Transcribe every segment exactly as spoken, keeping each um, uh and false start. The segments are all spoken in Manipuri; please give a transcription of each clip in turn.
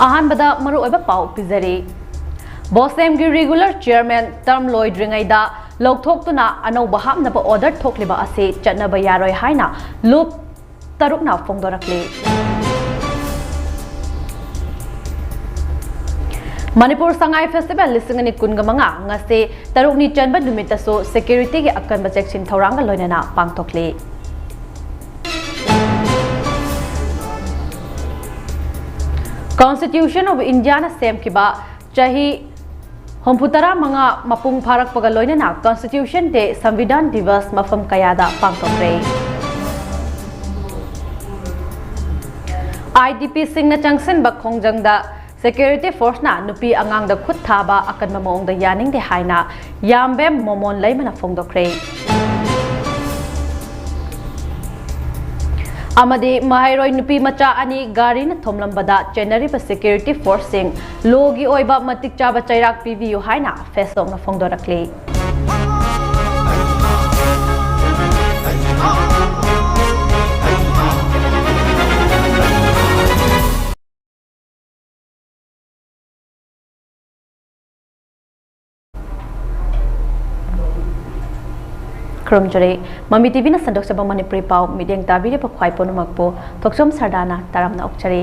ꯑꯍꯥꯟꯕꯗ ꯃꯔꯨꯑꯣꯏꯕ ꯄꯥꯎ ꯄꯤꯖꯔꯤ꯫ ꯕꯣꯁꯦꯝꯒꯤ regular chairman term ꯂꯣꯏꯗ꯭ꯔꯤꯉꯩꯗ ꯂꯧꯊꯣꯛꯇꯨꯅ ꯑꯅꯧꯕ ꯍꯥꯞꯅꯕ order ꯊꯣꯛꯂꯤꯕ ꯑꯁꯤ ꯆꯠꯅꯕ ꯌꯥꯔꯣꯏ ꯍꯥꯏꯅ ꯂꯨꯞ ꯇꯔꯨꯛꯅ ꯐꯣꯡꯗꯣꯔꯛꯂꯤ꯫ ꯃꯅꯤꯄꯨꯔ ꯁꯉꯥꯏ festival ꯂꯤꯁꯤꯡ ꯑꯅꯤ ꯀꯨꯟꯒ ꯃꯉꯥ ꯉꯁꯤ ꯇꯔꯨꯛꯅꯤ ꯆꯟꯕ ꯅꯨꯃꯤꯠꯇꯁꯨ security ꯒꯤ ꯑꯀꯟꯕ ꯆꯦꯛꯁꯤꯟ ꯊꯧꯔꯥꯡꯒ ꯂꯣꯏꯅꯅ ꯄꯥꯡꯊꯣꯛꯂꯤ꯫ Constitution of India ꯅ ꯁꯦꯝꯈꯤꯕ ꯆꯍꯤ ꯍꯨꯝꯐꯨꯇꯔꯥ ꯃꯉꯥ ꯃꯄꯨꯡ ꯐꯥꯔꯛꯄꯒ ꯂꯣꯏꯅꯅ Constitution Day, ꯁꯪꯕꯤꯙꯥꯟ ꯗꯤꯕꯁ ꯃꯐꯝ ꯀꯌꯥꯗ ꯄꯥꯡꯊꯣꯛꯈ꯭ꯔꯦ꯫ IDP ꯁꯤꯡꯅ ꯆꯪꯁꯤꯟꯕ ꯈꯣꯡꯖꯪꯗ security force ꯅ ꯅꯨꯄꯤ ꯑꯉꯥꯡꯗ ꯈꯨꯠ ꯊꯥꯕ ꯑꯀꯟꯕ ꯃꯑꯣꯡꯗ ꯌꯥꯅꯤꯡꯗꯦ ꯍꯥꯏꯅ ꯌꯥꯝꯕꯦꯝ ꯃꯣꯃꯣꯟ ꯂꯩꯃꯅ ꯐꯣꯡꯗꯣꯛꯈ꯭ꯔꯦ꯫ ꯑꯃꯗꯤ ꯃꯍꯩꯔꯣꯏ ꯅꯨꯄꯤ ꯃꯆꯥ ꯑꯅꯤ ꯒꯥꯔꯤꯅ ꯊꯣꯝꯂꯝꯕꯗ ꯆꯦꯟꯅꯔꯤꯕ security force ꯁꯤꯡ law ꯒꯤ ꯑꯣꯏꯕ ꯃꯇꯤꯛ ꯆꯥꯕ ꯆꯩꯔꯥꯛ ꯄꯤꯕꯤꯌꯨ ꯍꯥꯏꯅ ꯐꯦꯁꯕꯨꯛꯅ ꯐꯣꯡꯗꯣꯔꯛꯂꯤ꯫ ꯈꯨꯔꯨꯝꯖꯔꯤ꯫ ꯃꯃꯤ ꯇꯤꯚꯤꯅ ꯁꯟꯗꯣꯛꯆꯕ ꯃꯅꯤꯄꯨꯔꯤ ꯄꯥꯎ ꯃꯤꯠꯌꯦꯡ ꯇꯥꯕꯤꯔꯤꯕ ꯈ꯭ꯋꯥꯏ ꯄꯨꯝꯅꯃꯛꯄꯨ ꯊꯣꯛꯆꯣꯝ ꯁꯔꯗꯥꯅ ꯇꯔꯥꯝꯅ ꯑꯣꯛꯆꯔꯤ꯫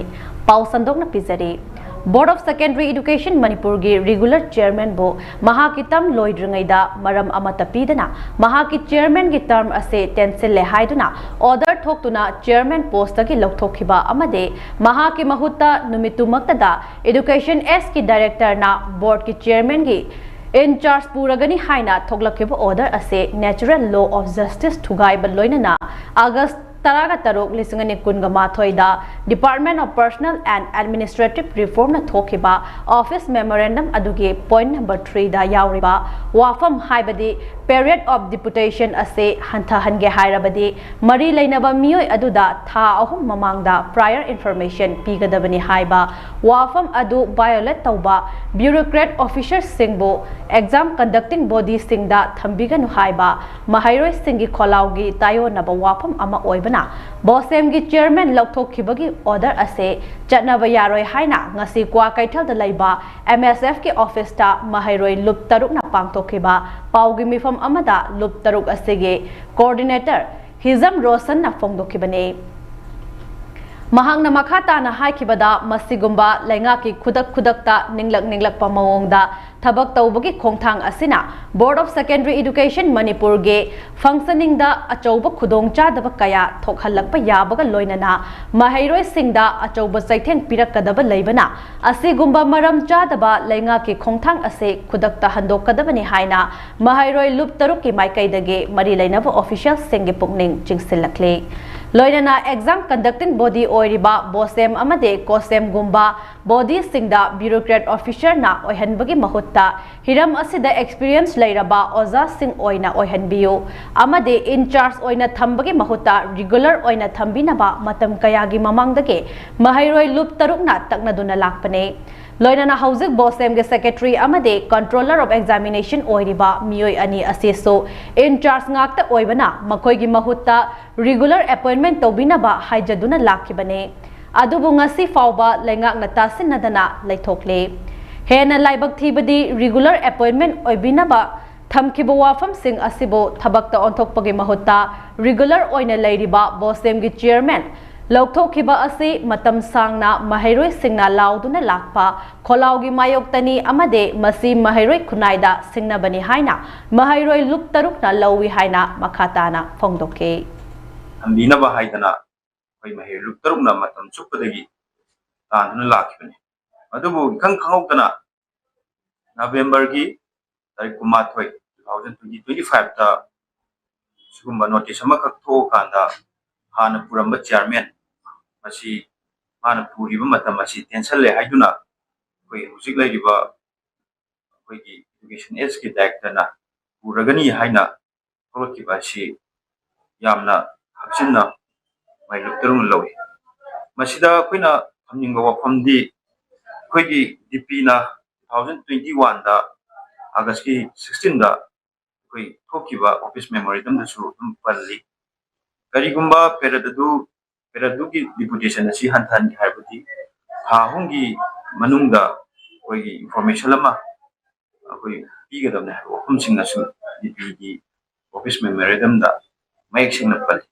ꯄꯥꯎ ꯁꯟꯗꯣꯛꯅ ꯄꯤꯖꯔꯤ꯫ Board of Secondary Education ꯃꯅꯤꯄꯨꯔꯒꯤ regular chairman ꯕꯨ ꯃꯍꯥꯛꯀꯤ term ꯂꯣꯏꯗ꯭ꯔꯤꯉꯩꯗ ꯃꯔꯝ ꯑꯃꯠꯇ ꯄꯤꯗꯅ ꯃꯍꯥꯛꯀꯤ chairman ꯒꯤ term ꯑꯁꯤ ꯇꯦꯟꯁꯤꯜꯂꯦ ꯍꯥꯏꯗꯨꯅ order ꯊꯣꯛꯇꯨꯅ chairman post ꯇꯒꯤ ꯂꯧꯊꯣꯛꯈꯤꯕ ꯑꯃꯗꯤ ꯃꯍꯥꯛꯀꯤ ꯃꯍꯨꯠꯇ ꯅꯨꯃꯤꯠꯇꯨꯃꯛꯇꯗ Education S ꯀꯤ director ꯅ board ꯀꯤ chairman ꯒꯤ in charge ꯄꯨꯔꯒꯅꯤ ꯍꯥꯏꯅ ꯊꯣꯛꯂꯛꯈꯤꯕ order ꯑꯁꯤ natural law of justice ꯊꯨꯒꯥꯏꯕ ꯂꯣꯏꯅꯅ August ꯇꯔꯥꯒ ꯇꯔꯨꯛ, ꯂꯤꯁꯤꯡ ꯑꯅꯤ ꯀꯨꯟꯒ ꯃꯥꯊꯣꯏꯗ Department of Personnel and Administrative Reform ꯅ ꯊꯣꯛꯈꯤꯕ office memorandum ꯑꯗꯨꯒꯤ point number three ꯗ ꯌꯥꯎꯔꯤꯕ ꯋꯥꯐꯝ, ꯍꯥꯏꯕꯗꯤ period of deputation ꯑꯁꯤ ꯍꯟꯊꯍꯟꯒꯦ ꯍꯥꯏꯔꯕꯗꯤ ꯃꯔꯤ ꯂꯩꯅꯕ ꯃꯤꯑꯣꯏ ꯑꯗꯨꯗ ꯊꯥ ꯑꯍꯨꯝ ꯃꯃꯥꯡꯗ prior information ꯄꯤꯒꯗꯕꯅꯤ ꯍꯥꯏꯕ ꯋꯥꯐꯝ ꯑꯗꯨ violate ꯇꯧꯕ bureaucrat officer ꯁꯤꯡꯕꯨ exam conducting body ꯁꯤꯡꯗ ꯊꯝꯕꯤꯒꯅꯨ ꯍꯥꯏꯕ ꯃꯍꯩꯔꯣꯏꯁꯤꯡꯒꯤ ꯈꯣꯜꯂꯥꯎꯒꯤ ꯇꯥꯏꯑꯣꯟꯅꯕ ꯋꯥꯐꯝ ꯑꯃ ꯑꯣꯏꯕꯅ ꯕꯣꯁꯦꯝꯒꯤ ꯆꯤꯌꯔꯃꯦꯟ ꯂꯧꯊꯣꯛꯈꯤꯕꯒꯤ ꯑꯣꯔꯗꯔ ꯑꯁꯤ ꯆꯠꯅꯕ ꯌꯥꯔꯣꯏ ꯍꯥꯏꯅ ꯉꯁꯤ ꯀ꯭ꯋꯥꯀꯩꯊꯦꯜꯗ ꯂꯩꯕ ꯑꯦꯝ ꯑꯦꯁ ꯑꯦꯐꯀꯤ ꯑꯣꯐꯤꯁꯇ ꯃꯍꯩꯔꯣꯏ ꯂꯨꯞ ꯇꯔꯨꯛꯅ ꯄꯥꯡꯊꯣꯛꯈꯤꯕ ꯄꯥꯎꯒꯤ ꯃꯤꯐꯝ ꯑꯃꯗ ꯂꯨꯞ ꯇꯔꯨꯛ ꯑꯁꯤꯒꯤ ꯀꯣꯑꯣꯔꯗꯤꯅꯦꯇꯔ ꯍꯤꯖꯝ ꯔꯣꯁꯟꯅ ꯐꯣꯡꯗꯣꯛꯈꯤꯕꯅꯤ꯫ ꯃꯍꯥꯛꯅ ꯃꯈꯥ ꯇꯥꯅ ꯍꯥꯏꯈꯤꯕꯗ, ꯃꯁꯤꯒꯨꯝꯕ ꯂꯩꯉꯥꯛꯀꯤ ꯈꯨꯗꯛ ꯈꯨꯗꯛꯇ ꯅꯤꯡꯂꯛ ꯅꯤꯡꯂꯛꯄ ꯃꯑꯣꯡꯗ ꯊꯕꯛ ꯇꯧꯕꯒꯤ ꯈꯣꯡꯊꯥꯡ ꯑꯁꯤꯅ Board of Secondary Education ꯃꯅꯤꯄꯨꯔꯒꯤ functioning ꯗ ꯑꯆꯧꯕ ꯈꯨꯗꯣꯡꯆꯥꯗꯕ ꯀꯌꯥ ꯊꯣꯛꯍꯜꯂꯛꯄ ꯌꯥꯕꯒ ꯂꯣꯏꯅꯅ ꯃꯍꯩꯔꯣꯏꯁꯤꯡꯗ ꯑꯆꯧꯕ ꯆꯩꯊꯦꯡ ꯄꯤꯔꯛꯀꯗꯕ ꯂꯩꯕꯅ, ꯑꯁꯤꯒꯨꯝꯕ ꯃꯔꯝ ꯆꯥꯗꯕ ꯂꯩꯉꯥꯛꯀꯤ ꯈꯣꯡꯊꯥꯡ ꯑꯁꯤ ꯈꯨꯗꯛꯇ ꯍꯟꯗꯣꯛꯀꯗꯕꯅꯤ ꯍꯥꯏꯅ ꯃꯍꯩꯔꯣꯏ ꯂꯨꯞ ꯇꯔꯨꯛꯀꯤ ꯃꯥꯏꯀꯩꯗꯒꯤ ꯃꯔꯤ ꯂꯩꯅꯕ ꯑꯣꯐꯤꯁꯤꯌꯦꯜꯁꯤꯡꯒꯤ ꯄꯨꯛꯅꯤꯡ ꯆꯤꯡꯁꯤꯜꯂꯛꯂꯤ꯫ ꯂꯣꯏꯅꯅ exam conducting body ꯑꯣꯏꯔꯤꯕ ꯕꯣꯁꯦꯝ ꯑꯃꯗꯤ ꯀꯣꯁꯦꯝꯒꯨꯝꯕ ꯕꯣꯗꯤꯁꯤꯡꯗ bureaucrat officer ꯅ ꯑꯣꯏꯍꯟꯕꯒꯤ ꯃꯍꯨꯠꯇ ꯍꯤꯔꯝ ꯑꯁꯤꯗ experience ꯂꯩꯔꯕ ꯑꯣꯖꯥꯁꯤꯡ ꯑꯣꯏꯅ ꯑꯣꯏꯍꯟꯕꯤꯌꯨ ꯑꯃꯗꯤ in charge ꯑꯣꯏꯅ ꯊꯝꯕꯒꯤ ꯃꯍꯨꯠꯇ regular ꯑꯣꯏꯅ ꯊꯝꯕꯤꯅꯕ ꯃꯇꯝ ꯀꯌꯥꯒꯤ ꯃꯃꯥꯡꯗꯒꯤ ꯃꯍꯩꯔꯣꯏ ꯂꯨꯞ ꯇꯔꯨꯛꯅ ꯇꯛꯅꯗꯨꯅ ꯂꯥꯛꯄꯅꯤ꯫ ꯂꯣꯏꯅꯅ ꯍꯧꯖꯤꯛ ꯕꯣꯁꯦꯝꯒꯤ secretary ꯑꯃꯗꯤ controller of examination ꯑꯣꯏꯔꯤꯕ ꯃꯤꯑꯣꯏ ꯑꯅꯤ ꯑꯁꯤꯁꯨ in charge ꯉꯥꯛꯇ ꯑꯣꯏꯕꯅ ꯃꯈꯣꯏꯒꯤ ꯃꯍꯨꯠꯇ regular appointment ꯇꯧꯕꯤꯅꯕ ꯍꯥꯏꯖꯗꯨꯅ ꯂꯥꯛꯈꯤꯕꯅꯤ꯫ ꯑꯗꯨꯕꯨ ꯉꯁꯤ ꯐꯥꯎꯕ ꯂꯩꯉꯥꯛꯅ ꯇꯥꯁꯤꯟꯅꯗꯅ ꯂꯩꯊꯣꯛꯂꯦ꯫ ꯍꯦꯟꯅ ꯂꯥꯏꯕꯛ ꯊꯤꯕꯗꯤ regular appointment ꯑꯣꯏꯕꯤꯅꯕ ꯊꯝꯈꯤꯕ ꯋꯥꯐꯝꯁꯤꯡ ꯑꯁꯤꯕꯨ ꯊꯕꯛꯇ ꯑꯣꯟꯊꯣꯛꯄꯒꯤ ꯃꯍꯨꯠꯇ regular ꯑꯣꯏꯅ ꯂꯩꯔꯤꯕ ꯕꯣꯁꯦꯝꯒꯤ chairman ꯂꯧꯊꯣꯛꯈꯤꯕ ꯑꯁꯤ ꯃꯇꯝ ꯁꯥꯡꯅ ꯃꯍꯩꯔꯣꯏꯁꯤꯡꯅ ꯂꯥꯎꯗꯨꯅ ꯂꯥꯛꯄ ꯈꯣꯜꯂꯥꯎꯒꯤ ꯃꯥꯌꯣꯛꯇꯅꯤ ꯑꯃꯗꯤ ꯃꯁꯤ ꯃꯍꯩꯔꯣꯏ ꯈꯨꯟꯅꯥꯏꯗ ꯁꯤꯡꯅꯕꯅꯤ ꯍꯥꯏꯅ ꯃꯍꯩꯔꯣꯏ ꯂꯨꯞ ꯇꯔꯨꯛꯅ ꯂꯧꯏ ꯍꯥꯏꯅ ꯃꯈꯥ ꯇꯥꯅ ꯐꯣꯡꯗꯣꯛꯈꯤ꯫ ꯊꯝꯕꯤꯅꯕ ꯍꯥꯏꯗꯅ ꯑꯩꯈꯣꯏ ꯃꯍꯩꯔꯣꯏ ꯂꯨꯞ ꯇꯔꯨꯛꯅ ꯃꯇꯝ ꯆꯨꯞꯄꯗꯒꯤ ꯇꯥꯟꯗꯨꯅ ꯂꯥꯛꯈꯤꯕꯅꯤ꯫ ꯑꯗꯨꯕꯨ ꯏꯈꯪ ꯈꯪꯍꯧꯗꯅ ꯅꯕꯦꯝꯕꯔꯒꯤ ꯇꯥꯔꯤꯛ ꯀꯨꯟꯃꯥꯊꯣꯏ, two thousand twenty, twenty five ꯇ ꯁꯤꯒꯨꯝꯕ notice ꯑꯃꯈꯛ ꯊꯣꯛꯑꯀꯥꯟꯗ ꯍꯥꯟꯅ ꯄꯨꯔꯝꯕ chairman ꯃꯁꯤ ꯃꯥꯅ ꯄꯨꯔꯤꯕ ꯃꯇꯝ ꯑꯁꯤ ꯇꯦꯟꯁꯜꯂꯦ ꯍꯥꯏꯗꯨꯅ ꯑꯩꯈꯣꯏ ꯍꯧꯖꯤꯛ ꯂꯩꯔꯤꯕ ꯑꯩꯈꯣꯏꯒꯤ education act ꯀꯤ director ꯅ ꯄꯨꯔꯒꯅꯤ ꯍꯥꯏꯅ ꯊꯣꯛꯂꯛꯈꯤꯕ ꯑꯁꯤ ꯌꯥꯝꯅ ꯍꯛꯆꯤꯟꯅ ꯃꯍꯩꯔꯣꯏ ꯂꯨꯞ ꯇꯔꯨꯛꯅ ꯂꯧꯏ꯫ ꯃꯁꯤꯗ ꯑꯩꯈꯣꯏꯅ ꯊꯝꯅꯤꯡꯕ ꯋꯥꯐꯝꯗꯤ ꯑꯩꯈꯣꯏꯒꯤ DP ꯅ two thousand twenty one ꯗ August ꯀꯤ sixteen ꯗ ꯑꯩꯈꯣꯏ ꯊꯣꯛꯈꯤꯕ office memorandum ꯗꯁꯨ ꯑꯗꯨꯝ ꯄꯜꯂꯤ꯫ ꯀꯔꯤꯒꯨꯝꯕ ꯄꯦꯔꯦꯠ ꯑꯗꯨ ꯄꯦꯔꯦꯠ ꯑꯗꯨꯒꯤ ꯗꯤꯄꯨꯇꯦꯁꯟ ꯑꯁꯤ ꯍꯟꯊꯍꯟꯒꯦ ꯍꯥꯏꯔꯕꯗꯤ ꯊꯥ ꯑꯍꯨꯝꯒꯤ ꯃꯅꯨꯡꯗ ꯑꯩꯈꯣꯏꯒꯤ ꯏꯟꯐꯣꯔꯃꯦꯁꯟ ꯑꯃ ꯑꯩꯈꯣꯏ ꯄꯤꯒꯗꯕꯅꯤ ꯍꯥꯏꯕ ꯋꯥꯐꯝꯁꯤꯡ ꯑꯁꯤ ꯗꯤ ꯄꯤꯒꯤ ꯑꯣꯐꯤꯁ ꯃꯦꯃꯣꯔꯦꯟꯗꯝꯗ ꯃꯌꯦꯛ ꯁꯦꯡꯅ ꯄꯜꯂꯤ꯫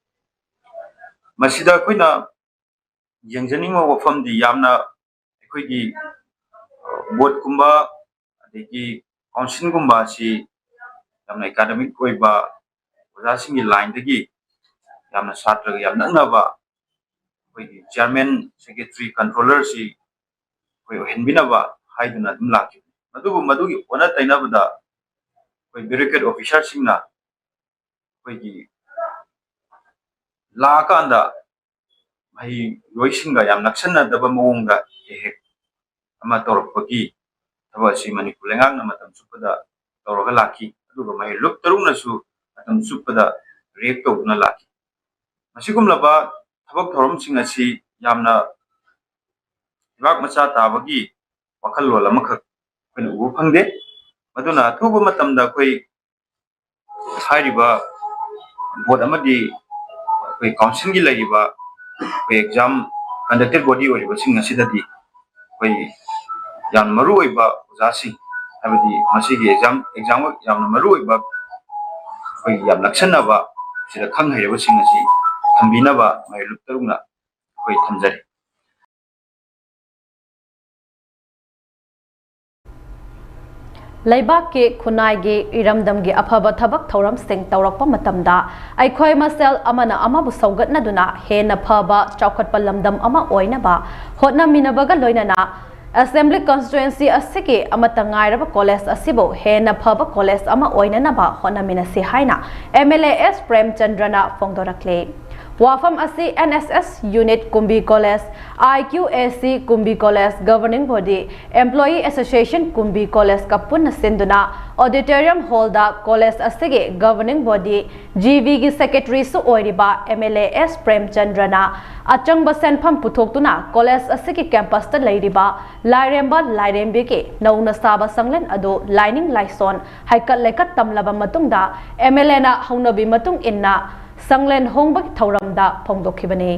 ꯃꯁꯤꯗ ꯑꯩꯈꯣꯏꯅ ꯌꯦꯡꯖꯅꯤꯡꯕ ꯋꯥꯐꯝꯗꯤ ꯌꯥꯝꯅ ꯑꯩꯈꯣꯏꯒꯤ ꯕꯣꯔꯗꯀꯨꯝꯕ ꯑꯗꯒꯤ ꯀꯥꯎꯟꯁꯤꯜꯒꯨꯝꯕ ꯑꯁꯤ ꯌꯥꯝꯅ ꯑꯦꯀꯥꯗꯃꯤꯛ ꯑꯣꯏꯕ ꯑꯣꯖꯥꯁꯤꯡꯒꯤ ꯂꯥꯏꯟꯗꯒꯤ ꯌꯥꯝꯅ ꯁꯥꯇ꯭ꯔꯒ ꯌꯥꯝ ꯅꯛꯅꯕ ꯑꯩꯈꯣꯏꯒꯤ ꯆꯤꯌꯔꯃꯦꯟ, ꯁꯦꯀ꯭ꯔꯦꯇꯔꯤ, ꯀꯟꯇ꯭ꯔꯣꯂꯔꯁꯤ ꯑꯩꯈꯣꯏ ꯑꯣꯏꯍꯟꯕꯤꯅꯕ ꯍꯥꯏꯗꯨꯅ ꯑꯗꯨꯝ ꯂꯥꯛꯈꯤꯕꯅꯤ꯫ ꯑꯗꯨꯕꯨ ꯃꯗꯨꯒꯤ ꯑꯣꯟꯅ ꯇꯩꯅꯕꯗ ꯑꯩꯈꯣꯏ ꯕ꯭ꯌꯨꯔꯣꯀ꯭ꯔꯦꯠ ꯑꯣꯐꯤꯁꯥꯔꯁꯤꯡꯅ ꯑꯩꯈꯣꯏꯒꯤ ꯂꯥꯛꯑꯀꯥꯟꯗ ꯃꯍꯩꯔꯣꯏꯁꯤꯡꯒ ꯌꯥꯝ ꯅꯛꯁꯟꯅꯗꯕ ꯃꯑꯣꯡꯗ ꯍꯦꯛ ꯍꯦꯛ ꯑꯃ ꯇꯧꯔꯛꯄꯒꯤ ꯊꯕꯛ ꯑꯁꯤ ꯃꯅꯤꯄꯨꯔ ꯂꯩꯉꯥꯛꯅ ꯃꯇꯝ ꯆꯨꯞꯄꯗ ꯇꯧꯔꯒ ꯂꯥꯛꯈꯤ꯫ ꯑꯗꯨꯒ ꯃꯍꯩꯔꯣꯏ ꯂꯨꯞ ꯇꯔꯨꯛꯅꯁꯨ ꯃꯇꯝ ꯆꯨꯞꯄꯗ ꯔꯦꯞ ꯇꯧꯗꯨꯅ ꯂꯥꯛꯈꯤ꯫ ꯃꯁꯤꯒꯨꯝꯂꯕ ꯊꯕꯛ ꯊꯧꯔꯝꯁꯤꯡ ꯑꯁꯤ ꯌꯥꯝꯅ ꯂꯩꯕꯥꯛ ꯃꯆꯥ ꯇꯥꯕꯒꯤ ꯋꯥꯈꯜꯂꯣꯟ ꯑꯃꯈꯛ ꯑꯩꯈꯣꯏꯅ ꯎꯕ ꯐꯪꯗꯦ꯫ ꯃꯗꯨꯅ ꯑꯊꯨꯕ ꯃꯇꯝꯗ ꯑꯩꯈꯣꯏ ꯍꯥꯏꯔꯤꯕ ꯕꯣꯔꯗ ꯑꯃꯗꯤ ꯑꯩꯈꯣꯏ ꯀꯥꯎꯟꯁꯤꯜꯒꯤ ꯂꯩꯔꯤꯕ ꯑꯩꯈꯣꯏ ꯑꯦꯛꯖꯥꯝ ꯀꯟꯗꯛꯇꯦꯠ ꯕꯣꯗꯤ ꯑꯣꯏꯔꯤꯕꯁꯤꯡ ꯑꯁꯤꯗꯗꯤ ꯑꯩꯈꯣꯏ ꯌꯥꯝ ꯃꯔꯨ ꯑꯣꯏꯕ ꯑꯣꯖꯥꯁꯤꯡ, ꯍꯥꯏꯕꯗꯤ ꯃꯁꯤꯒꯤ ꯑꯦꯛꯖꯥꯝ ꯑꯦꯛꯖꯥꯝ ꯌꯥꯝꯅ ꯃꯔꯨ ꯑꯣꯏꯕ ꯑꯩꯈꯣꯏꯒꯤ ꯌꯥꯝ ꯅꯛꯁꯟꯅꯕ ꯁꯤꯗ ꯈꯪ ꯍꯩꯔꯕꯁꯤꯡ ꯑꯁꯤ ꯊꯝꯕꯤꯅꯕ ꯃꯍꯩꯔꯣꯏ ꯂꯨꯞ ꯇꯔꯨꯛꯅ ꯑꯩꯈꯣꯏ ꯊꯝꯖꯔꯤ꯫ ꯂꯩꯕꯥꯛꯀꯤ ꯈꯨꯟꯅꯥꯏꯒꯤ ꯏꯔꯝꯗꯝꯒꯤ ꯑꯐꯕ ꯊꯕꯛ ꯊꯧꯔꯝꯁꯤꯡ ꯇꯧꯔꯛꯄ ꯃꯇꯝꯗ ꯑꯩꯈꯣꯏ ꯃꯁꯦꯜ ꯑꯃꯅ ꯑꯃꯕꯨ ꯁꯧꯒꯠꯅꯗꯨꯅ ꯍꯦꯟꯅ ꯐꯕ ꯆꯥꯎꯈꯠꯄ ꯂꯝꯗꯝ ꯑꯃ ꯑꯣꯏꯅꯕ ꯍꯣꯠꯅꯃꯤꯟꯅꯕꯒ ꯂꯣꯏꯅꯅ ꯑꯦꯁꯦꯝꯕ꯭ꯂꯤ ꯀꯟꯁꯇꯤꯇ꯭ꯋꯦꯟꯁꯤ ꯑꯁꯤꯒꯤ ꯑꯃꯠꯇ ꯉꯥꯏꯔꯕ ꯀꯣꯂꯦꯖ ꯑꯁꯤꯕꯨ ꯍꯦꯟꯅ ꯐꯕ ꯀꯣꯂꯦꯖ ꯑꯃ ꯑꯣꯏꯅꯅꯕ ꯍꯣꯠꯅꯃꯤꯟꯅꯁꯤ ꯍꯥꯏꯅ ꯑꯦꯝ ꯑꯦꯜ ꯑꯦ ꯑꯦꯁ ꯄ꯭ꯔꯦꯝꯆꯟꯗ꯭ꯔꯅ ꯐꯣꯡꯗꯣꯔꯛꯂꯤ꯫ ꯋꯥꯐꯝ ꯑꯁꯤ N S S unit Kumbi college, I Q A C Kumbi college, governing body, employee association Kumbi ꯀꯣꯂꯦꯖꯀ ꯄꯨꯟꯅ ꯁꯤꯟꯗꯨꯅ ꯑꯣꯗꯤꯇꯣꯔꯤꯌꯝ ꯍꯣꯜꯗ ꯀꯣꯂꯦꯖ ꯑꯁꯤꯒꯤ ꯒꯕꯔꯅꯤꯡ ꯕꯣꯗꯤ, ꯖꯤ ꯕꯤꯒꯤ ꯁꯦꯀ꯭ꯔꯦꯇꯔꯤꯁꯨ ꯑꯣꯏꯔꯤꯕ ꯑꯦꯝ ꯑꯦꯜ ꯑꯦ ꯑꯦꯁ ꯄ꯭ꯔꯦꯝꯆꯟꯗ꯭ꯔꯅ ꯑꯆꯪꯕ ꯁꯦꯟꯐꯝ ꯄꯨꯊꯣꯛꯇꯨꯅ ꯀꯣꯂꯦꯖ ꯑꯁꯤꯒꯤ ꯀꯦꯝꯄꯁꯇ ꯂꯩꯔꯤꯕ ꯂꯥꯏꯔꯦꯝꯕ ꯂꯥꯏꯔꯦꯝꯕꯤꯒꯤ ꯅꯧꯅ ꯁꯥꯕ ꯁꯪꯂꯦꯟ ꯑꯗꯨ ꯂꯥꯏꯅꯤꯡ ꯂꯥꯏꯁꯣꯟ ꯍꯩꯀꯠ ꯂꯩꯀꯠ ꯇꯝꯂꯕ ꯃꯇꯨꯡꯗ ꯑꯦꯝ ꯑꯦꯜ ꯑꯦꯅ ꯍꯧꯅꯕꯤ ꯃꯇꯨꯡ ꯏꯟꯅ ꯁꯪꯂꯦꯟ ꯍꯣꯡꯕꯒꯤ ꯊꯧꯔꯝꯗ ꯐꯣꯡꯗꯣꯛꯈꯤꯕꯅꯤ꯫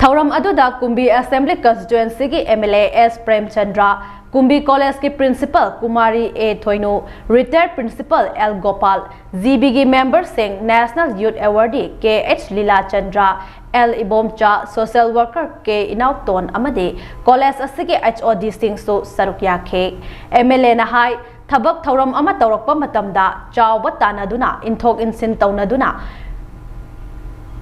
ꯊꯧꯔꯝ ꯑꯗꯨꯗ ꯀꯨꯝꯕꯤ Assembly Constituency ꯒꯤ M L A S Premchandra, ꯀꯨꯝꯕꯤ College ꯀꯤ Principal Kumari A ꯊꯣꯏꯅꯨ, Retired Principal L Gopal, G B ꯒꯤ member ꯁꯤꯡ, National Youth Awardee K H ꯂꯤꯂꯥꯆꯟꯗ꯭ꯔ, L Ibomcha, Social Worker K Inaoton ꯑꯃꯗꯤ college ꯑꯁꯤꯒꯤ H O D ꯁꯤꯡꯁꯨ ꯁꯔꯨꯛ ꯌꯥꯈꯤ꯫ M L A ꯅ ꯍꯥꯏ, ꯊꯕꯛ ꯊꯧꯔꯝ ꯑꯃ ꯇꯧꯔꯛꯄ ꯃꯇꯝꯗ ꯆꯥꯎꯕ ꯇꯥꯟꯅꯗꯨꯅ, ꯏꯟꯊꯣꯛ ꯏꯟꯁꯤꯟ ꯇꯧꯅꯗꯨꯅ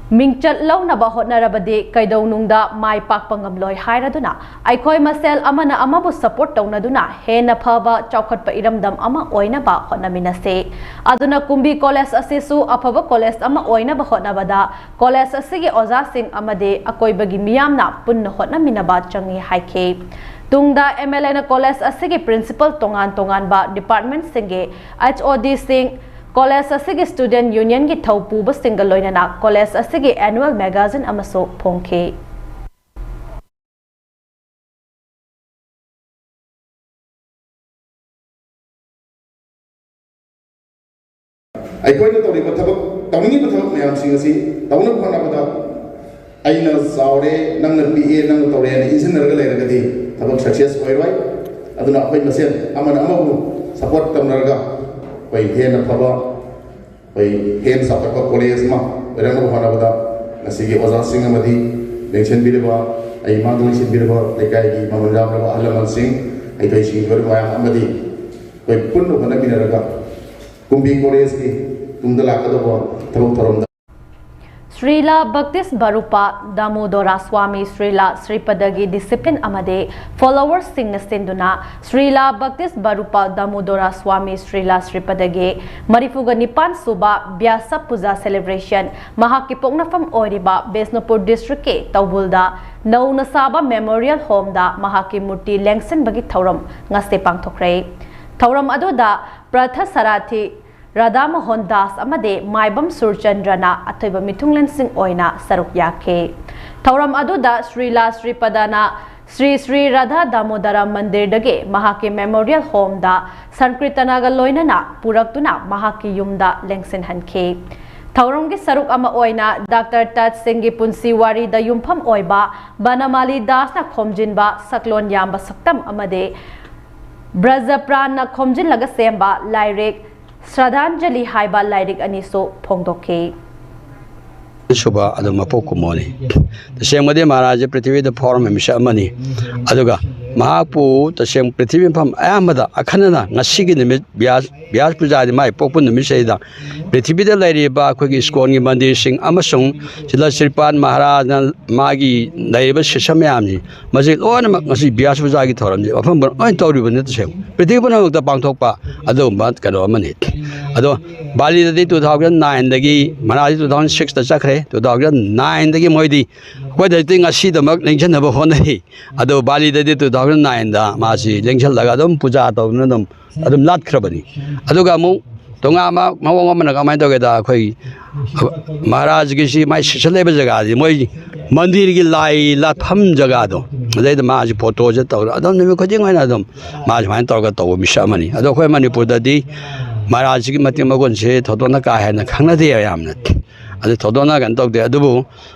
ꯃꯤꯡꯆꯠ ꯂꯧꯅꯕ ꯍꯣꯠꯅꯔꯕꯗꯤ ꯀꯩꯗꯧꯅꯨꯡꯗ ꯃꯥꯏ ꯄꯥꯛꯄ ꯉꯝꯂꯣꯏ ꯍꯥꯏꯔꯗꯨꯅ, ꯑꯩꯈꯣꯏ ꯃꯁꯦꯜ ꯑꯃꯅ ꯑꯃꯕꯨ support ꯇꯧꯅꯗꯨꯅ ꯍꯦꯟꯅ ꯐꯕ ꯆꯥꯎꯈꯠꯄ ꯏꯔꯝꯗꯝ ꯑꯃ ꯑꯣꯏꯅꯕ ꯍꯣꯠꯅꯃꯤꯟꯅꯁꯤ꯫ ꯑꯗꯨꯅ ꯀꯨꯝꯕꯤ College ꯑꯁꯤꯁꯨ ꯑꯐꯕ college ꯑꯃ ꯑꯣꯏꯅꯕ ꯍꯣꯠꯅꯕꯗ college ꯑꯁꯤꯒꯤ ꯑꯣꯖꯥꯁꯤꯡ ꯑꯃꯗꯤ ꯑꯀꯣꯏꯕꯒꯤ ꯃꯤꯌꯥꯝꯅ ꯄꯨꯟꯅ ꯍꯣꯠꯅꯃꯤꯟꯅꯕ ꯆꯪꯏ ꯍꯥꯏꯈꯤ꯫ ꯇꯨꯡꯗ M L A ꯅ college ꯑꯁꯤꯒꯤ principal, ꯇꯣꯉꯥꯟ ꯇꯣꯉꯥꯟꯕ department ꯁꯤꯡꯒꯤ H O D ꯁꯤꯡ, college ꯑꯁꯤꯒꯤ student union ꯒꯤ ꯊꯧꯄꯨꯕꯁꯤꯡꯒ ꯂꯣꯏꯅꯅ college ꯑꯁꯤꯒꯤ annual magazine ꯑꯃꯁꯨ ꯐꯣꯡꯈꯤ꯫ ꯑꯩꯈꯣꯏꯅ ꯇꯧꯔꯤꯕ ꯊꯕꯛ, ꯇꯧꯅꯤꯡꯉꯤꯕ ꯊꯕꯛ ꯃꯌꯥꯝꯁꯤꯡ ꯑꯁꯤ ꯇꯧꯅꯕ ꯍꯣꯠꯅꯕꯗ ꯑꯩꯅ ꯆꯥꯎꯔꯦ, ꯅꯪꯅ ꯄꯤꯛꯑꯦ, ꯅꯪꯅ ꯇꯧꯔꯦꯅ ꯏꯟꯁꯤꯟꯅꯔꯒ ꯂꯩꯔꯒꯗꯤ ꯊꯕꯛ success ꯑꯣꯏꯔꯣꯏ꯫ ꯑꯗꯨꯅ ꯑꯩꯈꯣꯏ ꯃꯁꯦꯟ ꯑꯃꯅ ꯑꯃꯕꯨ support ꯇꯧꯅꯔꯒ ꯑꯩꯈꯣꯏ ꯍꯦꯟꯅ ꯐꯕ, ꯑꯩꯈꯣꯏ ꯍꯦꯟꯅ ꯆꯥꯎꯈꯠꯄ college ꯑꯃ ꯑꯣꯏꯔꯛꯅꯕ ꯍꯣꯠꯅꯕꯗ ꯉꯁꯤꯒꯤ ꯑꯣꯖꯥꯁꯤꯡ ꯑꯃꯗꯤ ꯂꯦꯡꯁꯤꯟꯕꯤꯔꯤꯕ, ꯑꯩ ꯃꯥꯡꯗ ꯂꯩꯁꯤꯟꯕꯤꯔꯤꯕ ꯂꯩꯀꯥꯏꯒꯤ ꯃꯃꯜ ꯌꯥꯝꯂꯕ ꯑꯍꯜ ꯂꯃꯟꯁꯤꯡ, ꯍꯩꯊꯣꯏ ꯁꯤꯡꯊꯣꯏꯔꯕ ꯃꯌꯥꯝ ꯑꯃꯗꯤ ꯑꯩꯈꯣꯏ ꯄꯨꯟꯅ ꯍꯣꯠꯅꯃꯤꯟꯅꯔꯒ ꯀꯨꯝꯕꯤ College ꯀꯤ ꯇꯨꯡꯗ ꯂꯥꯛꯀꯗꯧꯕ ꯊꯕꯛ ꯊꯧꯔꯝꯗ ꯁ꯭ꯔꯤꯂꯥ ꯕꯛꯇꯤꯁ ꯕꯔꯨꯄꯥ ꯗꯥꯃꯣꯗꯣꯔꯥ ꯁ꯭ꯋꯥꯃꯤ ꯁ꯭ꯔꯤꯂꯥ ꯁ꯭ꯔꯤꯄꯗꯒꯤ disciple ꯑꯃꯗꯤ followers ꯁꯤꯡꯅ ꯁꯤꯟꯗꯨꯅ ꯁ꯭ꯔꯤꯂꯥ ꯕꯛꯇꯤꯁ ꯕꯔꯨꯄꯥ ꯗꯥꯃꯣꯗꯣꯔꯥ ꯁ꯭ꯋꯥꯃꯤ ꯁ꯭ꯔꯤꯂꯥ ꯁ꯭ꯔꯤꯄꯗꯒꯤ ꯃꯔꯤꯐꯨꯒ ꯅꯤꯄꯥꯟ ꯁꯨꯕ ꯕ꯭ꯌꯥꯁ ꯄꯨꯖꯥ celebration ꯃꯍꯥꯛꯀꯤ ꯄꯣꯛꯅꯐꯝ ꯑꯣꯏꯔꯤꯕ ꯕꯤꯁꯅꯨꯄꯨꯔ district ꯀꯤ ꯇꯧꯕꯨꯜꯗ ꯅꯧꯅ ꯁꯥꯕ Memorial Home ꯗ ꯃꯍꯥꯛꯀꯤ ꯃꯨꯔꯇꯤ ꯂꯦꯡꯁꯤꯟꯕꯒꯤ ꯊꯧꯔꯝ ꯉꯁꯤ ꯄꯥꯡꯊꯣꯛꯈ꯭ꯔꯦ꯫ ꯊꯧꯔꯝ ꯑꯗꯨꯗ ꯄ꯭ꯔꯊ ꯁꯥꯔꯊꯤ ꯔꯥꯙꯥ ꯃꯣꯍꯟ ꯗꯥꯁ ꯑꯃꯗꯤ ꯃꯥꯏꯕꯝ ꯁꯨꯔꯆꯟꯗ꯭ꯔꯅ ꯑꯊꯣꯏꯕ ꯃꯤꯊꯨꯡꯂꯦꯟꯁꯤꯡ ꯑꯣꯏꯅ ꯁꯔꯨꯛ ꯌꯥꯈꯤ꯫ ꯊꯧꯔꯝ ꯑꯗꯨꯗ ꯁ꯭ꯔꯤꯂꯥ ꯁ꯭ꯔꯤꯄꯗꯅ ꯁ꯭ꯔꯤ ꯁ꯭ꯔꯤ ꯔꯥꯙꯥ ꯗꯥꯃꯣꯗꯔ ꯃꯟꯗꯤꯔꯗꯒꯤ ꯃꯍꯥꯛꯀꯤ Memorial Home ꯗ ꯁꯪꯀ꯭ꯔꯤꯇꯅꯒ ꯂꯣꯏꯅꯅ ꯄꯨꯔꯛꯇꯨꯅ ꯃꯍꯥꯛꯀꯤ ꯌꯨꯝꯗ ꯂꯦꯡꯁꯤꯟꯍꯟꯈꯤ꯫ ꯊꯧꯔꯝꯒꯤ ꯁꯔꯨꯛ ꯑꯃ ꯑꯣꯏꯅ ꯗꯥꯛꯇꯔ ꯇꯥꯖ ꯁꯤꯡꯒꯤ ꯄꯨꯟꯁꯤ ꯋꯥꯔꯤꯗ ꯌꯨꯝꯐꯝ ꯑꯣꯏꯕ ꯕꯅꯃꯥꯂꯤ ꯗꯥꯁꯅ ꯈꯣꯝꯖꯤꯟꯕ ꯁꯛꯂꯣꯟ ꯌꯥꯝꯕ ꯁꯛꯇꯝ ꯑꯃꯗꯤ ꯕ꯭ꯔꯖꯄ꯭ꯔꯥꯟꯅ ꯈꯣꯝꯖꯤꯜꯂꯒ ꯁꯦꯝꯕ ꯂꯥꯏꯔꯤꯛ ꯁ꯭ꯔꯗꯥꯟꯖꯂꯤ ꯍꯥꯏꯕ ꯂꯥꯏꯔꯤꯛ ꯑꯅꯤꯁꯨ ꯐꯣꯡꯗꯣꯛꯈꯤ꯫ ꯁꯨꯕ ꯑꯗꯨ ꯃꯄꯣꯛ ꯀꯨꯝꯃꯣꯅꯤ꯫ ꯇꯁꯦꯡꯕꯗꯤ ꯃꯍꯥꯔꯥꯖꯁꯦ ꯄ꯭ꯔꯤꯊꯤꯕꯤꯗ ꯐꯥꯎꯔꯝꯕ ꯃꯤꯁꯛ ꯑꯃꯅꯤ꯫ ꯑꯗꯨꯒ ꯃꯍꯥꯛꯄꯨ ꯇꯁꯦꯡ ꯄ꯭ꯔꯤꯊꯤꯕꯤ ꯃꯐꯝ ꯑꯌꯥꯝꯕꯗ ꯑꯈꯟꯅꯅ ꯉꯁꯤꯒꯤ ꯅꯨꯃꯤꯠ ꯕ꯭ꯌꯥꯁ ꯕ꯭ꯌꯥꯁ ꯄꯨꯖꯥꯗꯤ ꯃꯥꯒꯤ ꯄꯣꯛꯄ ꯅꯨꯃꯤꯠꯁꯤꯗ ꯄ꯭ꯔꯤꯊꯤꯕꯤꯗ ꯂꯩꯔꯤꯕ ꯑꯩꯈꯣꯏꯒꯤ ꯏꯁꯀꯣꯟꯒꯤ ꯃꯟꯗꯤꯔꯁꯤꯡ ꯑꯃꯁꯨꯡ ꯁꯤꯗ ꯁ꯭ꯔꯤꯄꯥꯟ ꯃꯍꯥꯔꯥꯖꯅ ꯃꯥꯒꯤ ꯂꯩꯔꯤꯕ ꯁꯤꯁ꯭ꯌ ꯃꯌꯥꯝꯁꯤ ꯃꯁꯤ ꯂꯣꯏꯅꯃꯛ ꯉꯁꯤ ꯕ꯭ꯌꯥꯁ ꯄꯨꯖꯥꯒꯤ ꯊꯧꯔꯝꯁꯤ ꯃꯐꯝ ꯄꯨꯝꯅꯃꯛ ꯂꯣꯏꯅ ꯇꯧꯔꯤꯕꯅꯤ꯫ ꯇꯁꯦꯡ ꯄ꯭ꯔꯤꯊꯤꯕꯤ ꯄꯨꯝꯅꯃꯛꯇ ꯄꯥꯡꯊꯣꯛꯄ ꯑꯗꯨꯒꯨꯝꯕ ꯀꯩꯅꯣ ꯑꯃꯅꯤ꯫ ꯑꯗꯣ ꯕꯥꯂꯤꯗꯗꯤ two thousand nineꯗꯒꯤ, ꯃꯍꯥꯔꯥꯖꯗꯤ two thousand sixꯇ ꯆꯠꯈ꯭ꯔꯦ꯫ Two thousand nineꯗꯒꯤ ꯃꯣꯏꯗꯤ ꯑꯩꯈꯣꯏꯗ ꯍꯧꯖꯤꯛꯇꯤ ꯉꯁꯤꯗꯃꯛ ꯅꯤꯡꯁꯤꯡꯅꯕ ꯍꯣꯠꯅꯔꯤ꯫ ꯑꯗꯣ ꯕꯥꯂꯤꯗꯗꯤ two thousand nineꯗ ꯃꯥꯁꯤ ꯂꯦꯡꯁꯤꯜꯂꯒ ꯑꯗꯨꯝ ꯄꯨꯖꯥ ꯇꯧꯗꯨꯅ ꯑꯗꯨꯝ ꯑꯗꯨꯝ ꯂꯥꯠꯈ꯭ꯔꯕꯅꯤ꯫ ꯑꯗꯨꯒ ꯑꯃꯨꯛ ꯇꯣꯉꯥꯟꯕ ꯃꯑꯣꯡ ꯑꯃꯅ ꯀꯃꯥꯏꯅ ꯇꯧꯒꯦꯗ, ꯑꯩꯈꯣꯏ ꯃꯍꯥꯔꯥꯖꯒꯤꯁꯤ ꯃꯥꯏ ꯁꯤꯁ꯭ꯌ ꯂꯩꯕ ꯖꯒꯥꯁꯤ ꯃꯣꯏ ꯃꯟꯗꯤꯔꯒꯤ ꯂꯥꯏ ꯂꯥꯠꯐꯝ ꯖꯒꯥꯗꯣ, ꯑꯗꯩꯗ ꯃꯥꯁꯤ ꯐꯣꯇꯣꯁꯦ ꯇꯧꯔ ꯑꯗꯨꯝ ꯅꯨꯃꯤꯠ ꯈꯨꯗꯤꯡ ꯑꯣꯏꯅ ꯑꯗꯨꯝ ꯃꯥ ꯁꯨꯃꯥꯏꯅ ꯇꯧꯔꯒ ꯇꯧꯕ ꯃꯤꯁꯛ ꯑꯃꯅꯤ꯫ ꯑꯗꯣ ꯑꯩꯈꯣꯏ ꯃꯅꯤꯄꯨꯔꯗꯗꯤ ꯃꯍꯥꯔꯥꯖꯁꯤꯒꯤ ꯃꯇꯤꯛ ꯃꯒꯨꯟꯁꯦ ꯊꯣꯏꯗꯣꯛꯅ ꯀꯥ ꯍꯦꯟꯅ ꯈꯪꯅꯗꯦ ꯌꯥꯝꯅ꯫ ꯑꯗꯨ ꯊꯣꯏꯗꯣꯛꯅ ꯀꯩꯅꯣ ꯇꯧꯗꯦ꯫ ꯑꯗꯨꯕꯨ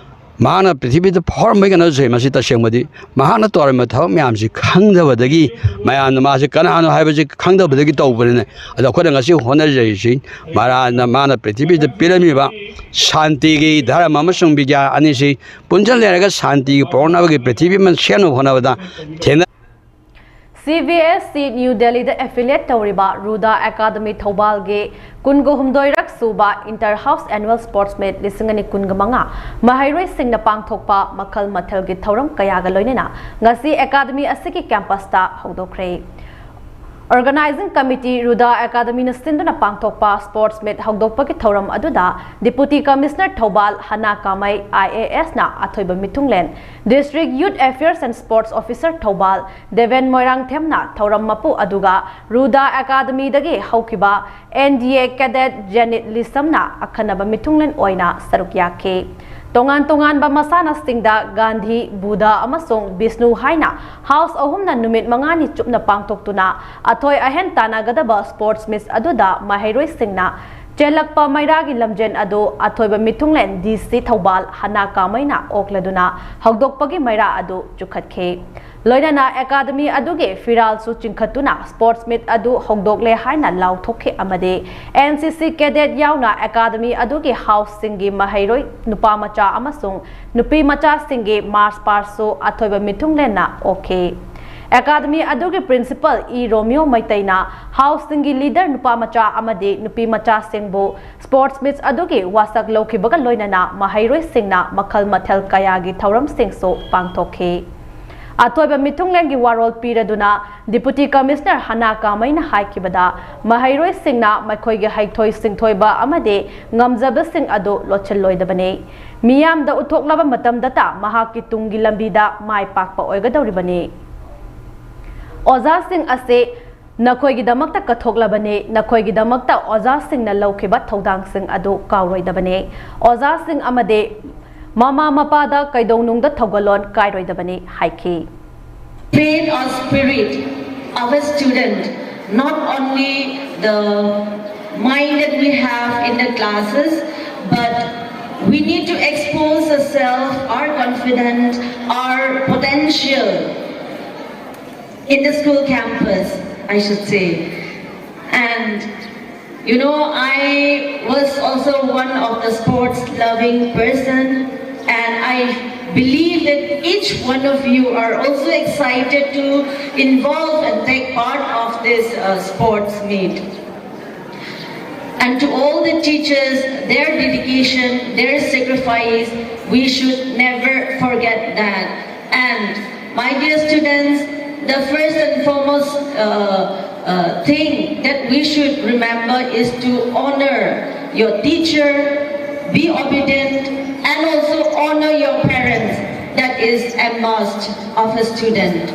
ꯃꯍꯥꯛꯅ ꯄ꯭ꯔꯤꯊꯤꯕꯤꯗ ꯐꯥꯎꯔꯝꯕꯒꯤ ꯀꯩꯅꯣꯁꯦ ꯃꯁꯤ ꯇꯁꯦꯡꯕꯗꯤ ꯃꯍꯥꯛꯅ ꯇꯧꯔꯝꯕ ꯊꯕꯛ ꯃꯌꯥꯝꯁꯤ ꯈꯪꯗꯕꯗꯒꯤ, ꯃꯌꯥꯝꯅ ꯃꯥꯁꯤ ꯀꯅꯥꯅꯣ ꯍꯥꯏꯕꯁꯤ ꯈꯪꯗꯕꯗꯒꯤ ꯇꯧꯕꯅꯤꯅ꯫ ꯑꯗꯣ ꯑꯩꯈꯣꯏꯅ ꯉꯁꯤ ꯍꯣꯠꯅꯖꯔꯤꯁꯤ ꯃꯍꯥꯔꯥꯖꯅ ꯃꯥꯅ ꯄ꯭ꯔꯤꯊꯤꯕꯤꯗ ꯄꯤꯔꯝꯃꯤꯕ ꯁꯥꯟꯇꯤꯒꯤ ꯙꯔꯃ ꯑꯃꯁꯨꯡ ꯕꯤꯒ꯭ꯌꯥꯟ ꯑꯅꯤꯁꯤ ꯄꯨꯟꯁꯤꯜꯂꯔꯒ ꯁꯥꯟꯇꯤꯒꯤ ꯄꯨꯔꯛꯅꯕꯒꯤ ꯄ꯭ꯔꯤꯊꯤꯕꯤ ꯑꯃ ꯁꯦꯝꯅꯕ ꯍꯣꯠꯅꯕꯗ ꯊꯦꯡꯅ CBSE New Delhiꯗ affiliate ꯇꯧꯔꯤꯕ ꯔꯨꯗꯥ ꯑꯦꯀꯥꯗꯃꯤ ꯊꯧꯕꯥꯜꯒꯤ ꯀꯨꯟꯒ ꯍꯨꯝꯗꯣꯏꯔꯛ ꯁꯨꯕ Inter House Annual Sports Meet ꯂꯤꯁꯤꯡ ꯑꯅꯤ ꯀꯨꯟꯒ ꯃꯉꯥ ꯃꯍꯩꯔꯣꯏꯁꯤꯡꯅ ꯄꯥꯡꯊꯣꯛꯄ ꯃꯈꯜ ꯃꯊꯦꯜꯒꯤ ꯊꯧꯔꯝ ꯀꯌꯥꯒ ꯂꯣꯏꯅꯅ ꯉꯁꯤ ꯑꯦꯀꯥꯗꯃꯤ ꯑꯁꯤꯒꯤ campusꯇ ꯍꯧꯗꯣꯛꯈ꯭ꯔꯦ꯫ Organizing Committee ꯔꯨꯗꯥ ꯑꯦꯀꯥꯗꯃꯤꯅ ꯁꯤꯟꯗꯨꯅ ꯄꯥꯡꯊꯣꯛꯄ Sports Meet ꯍꯧꯗꯣꯛꯄꯒꯤ ꯊꯧꯔꯝ ꯑꯗꯨꯗ Deputy Commissioner ꯊꯧꯕꯥꯜ ꯍꯅꯥ ꯀꯥꯃꯩ IASꯅ ꯑꯊꯣꯏꯕ ꯃꯤꯊꯨꯡꯂꯦꯟ, District Youth Affairs and Sports Officer Thoubal Deben ꯃꯣꯏꯔꯥꯡꯊꯦꯝꯅ ꯊꯧꯔꯝ ꯃꯄꯨ ꯑꯗꯨꯒ ꯔꯨꯗꯥ ꯑꯦꯀꯥꯗꯃꯤꯗꯒꯤ ꯍꯧꯈꯤꯕ NDA cadet ꯖꯦꯅꯤꯠ ꯂꯤꯁꯝꯅ ꯑꯈꯟꯅꯕ ꯃꯤꯊꯨꯡꯂꯦꯟ ꯑꯣꯏꯅ ꯁꯔꯨꯛ ꯌꯥꯈꯤ꯫ ꯇꯣꯉꯥꯟ ꯇꯣꯉꯥꯟꯕ ꯃꯁꯥꯟꯅꯁꯤꯡꯗ ꯒꯥꯟꯙꯤ, ꯕꯨꯙ ꯑꯃꯁꯨꯡ ꯕꯤꯁꯅꯨ ꯍꯥꯏꯅ house ꯑꯍꯨꯝꯅ ꯅꯨꯃꯤꯠ ꯃꯉꯥꯅꯤ ꯆꯨꯞꯅ ꯄꯥꯡꯊꯣꯛꯇꯨꯅ ꯑꯊꯣꯏ ꯑꯍꯦꯟ ꯇꯥꯟꯅꯒꯗꯕ Sports Meet ꯑꯗꯨꯗ ꯃꯍꯩꯔꯣꯏꯁꯤꯡꯅ ꯆꯦꯜꯂꯛꯄ ꯃꯩꯔꯥꯒꯤ ꯂꯝꯖꯦꯟ ꯑꯗꯨ ꯑꯊꯣꯏꯕ ꯃꯤꯊꯨꯡꯂꯦꯟ ꯗꯤ ꯁꯤ ꯊꯧꯕꯥꯜ ꯍꯅꯥ ꯀꯥꯃꯩꯅ ꯑꯣꯛꯂꯗꯨꯅ ꯍꯧꯗꯣꯛꯄꯒꯤ ꯃꯩꯔꯥ ꯑꯗꯨ ꯆꯨꯈꯠꯈꯤ꯫ ꯂꯣꯏꯅꯅ ꯑꯦꯀꯥꯗꯃꯤ ꯑꯗꯨꯒꯤ ꯐꯤꯔꯥꯜꯁꯨ ꯆꯤꯡꯈꯠꯇꯨꯅ sports meet ꯑꯗꯨ ꯍꯧꯗꯣꯛꯂꯦ ꯍꯥꯏꯅ ꯂꯥꯎꯊꯣꯛꯈꯤ ꯑꯃꯗꯤ N C C cadet ꯌꯥꯎꯅ ꯑꯦꯀꯥꯗꯃꯤ ꯑꯗꯨꯒꯤ houseꯁꯤꯡꯒꯤ ꯃꯍꯩꯔꯣꯏ ꯅꯨꯄꯥ ꯃꯆꯥ ꯑꯃꯁꯨꯡ ꯅꯨꯄꯤ ꯃꯆꯥꯁꯤꯡꯒꯤ march pastꯁꯨ ꯑꯊꯣꯏꯕ ꯃꯤꯊꯨꯡꯂꯦꯟꯅ ꯑꯣꯛꯈꯤ꯫ ꯑꯦꯀꯥꯗꯃꯤ ꯑꯗꯨꯒꯤ principal ꯏ ꯔꯣꯃꯤꯌꯣ ꯃꯩꯇꯩꯅ houseꯁꯤꯡꯒꯤ leader ꯅꯨꯄꯥ ꯃꯆꯥ ꯑꯃꯗꯤ ꯅꯨꯄꯤ ꯃꯆꯥꯁꯤꯡꯕꯨ sports meet ꯑꯗꯨꯒꯤ ꯋꯥꯁꯛ ꯂꯧꯈꯤꯕꯒ ꯂꯣꯏꯅꯅ ꯃꯍꯩꯔꯣꯏꯁꯤꯡꯅ ꯃꯈꯜ ꯃꯊꯦꯜ ꯀꯌꯥꯒꯤ ꯊꯧꯔꯝꯁꯤꯡꯁꯨ ꯄꯥꯡꯊꯣꯛꯈꯤ꯫ ꯑꯊꯣꯏꯕ ꯃꯤꯊꯨꯡꯂꯦꯟꯒꯤ ꯋꯥꯔꯣꯜ ꯄꯤꯔꯗꯨꯅ Deputy Commissioner ꯍꯅꯥ ꯀꯥꯃꯩꯅ ꯍꯥꯏꯈꯤꯕꯗ, ꯃꯍꯩꯔꯣꯏꯁꯤꯡꯅ ꯃꯈꯣꯏꯒꯤ ꯍꯩꯊꯣꯏ ꯁꯤꯡꯊꯣꯏꯕ ꯑꯃꯗꯤ ꯉꯝꯖꯕꯁꯤꯡ ꯑꯗꯨ ꯂꯣꯠꯁꯤꯜꯂꯣꯏꯗꯕꯅꯤ꯫ ꯃꯤꯌꯥꯝꯗ ꯎꯠꯊꯣꯛꯂꯕ ꯃꯇꯝꯗꯇ ꯃꯍꯥꯛꯀꯤ ꯇꯨꯡꯒꯤ ꯂꯝꯕꯤꯗ ꯃꯥꯏ ꯄꯥꯛꯄ ꯑꯣꯏꯒꯗꯧꯔꯤꯕꯅꯤ꯫ ꯑꯣꯖꯥꯁꯤꯡ ꯑꯁꯤ ꯅꯈꯣꯏꯒꯤꯗꯃꯛꯇ ꯀꯠꯊꯣꯛꯂꯕꯅꯤ꯫ ꯅꯈꯣꯏꯒꯤꯗꯃꯛꯇ ꯑꯣꯖꯥꯁꯤꯡꯅ ꯂꯧꯈꯤꯕ ꯊꯧꯗꯥꯡꯁꯤꯡ ꯑꯗꯨ ꯀꯥꯎꯔꯣꯏꯗꯕꯅꯤ꯫ ꯑꯣꯖꯥꯁꯤꯡ ꯑꯃꯗꯤ ꯃꯃꯥ ꯃꯄꯥꯗ ꯀꯩꯗꯧꯅꯨꯡꯗ ꯊꯧꯒꯜꯂꯣꯟ ꯀꯥꯏꯔꯣꯏꯗꯕꯅꯤ ꯍꯥꯏꯈꯤ꯫ Faith or spirit of a student, not only the mind that we have in the classes, but we need to expose ourselves, our confidence, our potential in the school campus, I should say. And you know, I was also one of the sports loving person, and I believe that each one of you are also excited to involve and take part of this uh, sports meet. And to all the teachers, their dedication, their sacrifice, we should never forget that. And my dear students, the first and foremost uh, uh, thing that we should remember is to honor your teacher, be obedient, and also honor your parents. That is a must of a student.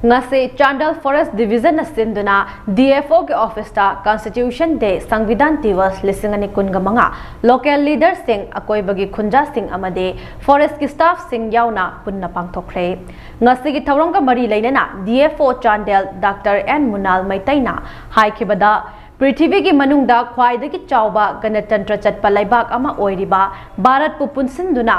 ꯉꯁꯤ ꯆꯥꯟꯗꯦꯜ Forest Divisionꯅ ꯁꯤꯟꯗꯨꯅ D F Oꯒꯤ officeꯇ Constitution Day, Sanvidhan Diwas ꯂꯤꯁꯤꯡ ꯑꯅꯤ ꯀꯨꯟꯒ ꯃꯉꯥ local leaderꯁꯤꯡ, ꯑꯀꯣꯏꯕꯒꯤ ꯈꯨꯟꯖꯥꯁꯤꯡ ꯑꯃꯗꯤ forestꯀꯤ staffꯁꯤꯡ ꯌꯥꯎꯅ ꯄꯨꯟꯅ ꯄꯥꯡꯊꯣꯛꯈ꯭ꯔꯦ꯫ ꯉꯁꯤꯒꯤ ꯊꯧꯔꯝꯒ ꯃꯔꯤ ꯂꯩꯅꯅ D F O Chandel Doctor N ꯃꯨꯅꯥꯜ ꯃꯩꯇꯩꯅ ꯍꯥꯏꯈꯤꯕꯗ, ꯄ꯭ꯔꯤꯊꯤꯕꯤꯒꯤ ꯃꯅꯨꯡꯗ ꯈ꯭ꯋꯥꯏꯗꯒꯤ ꯆꯥꯎꯕ ꯒꯅꯇꯟꯇ꯭ꯔ ꯆꯠꯄ ꯂꯩꯕꯥꯛ ꯑꯃ ꯑꯣꯏꯔꯤꯕ ꯚꯥꯔꯠꯄꯨ ꯄꯨꯟꯁꯤꯟꯗꯨꯅ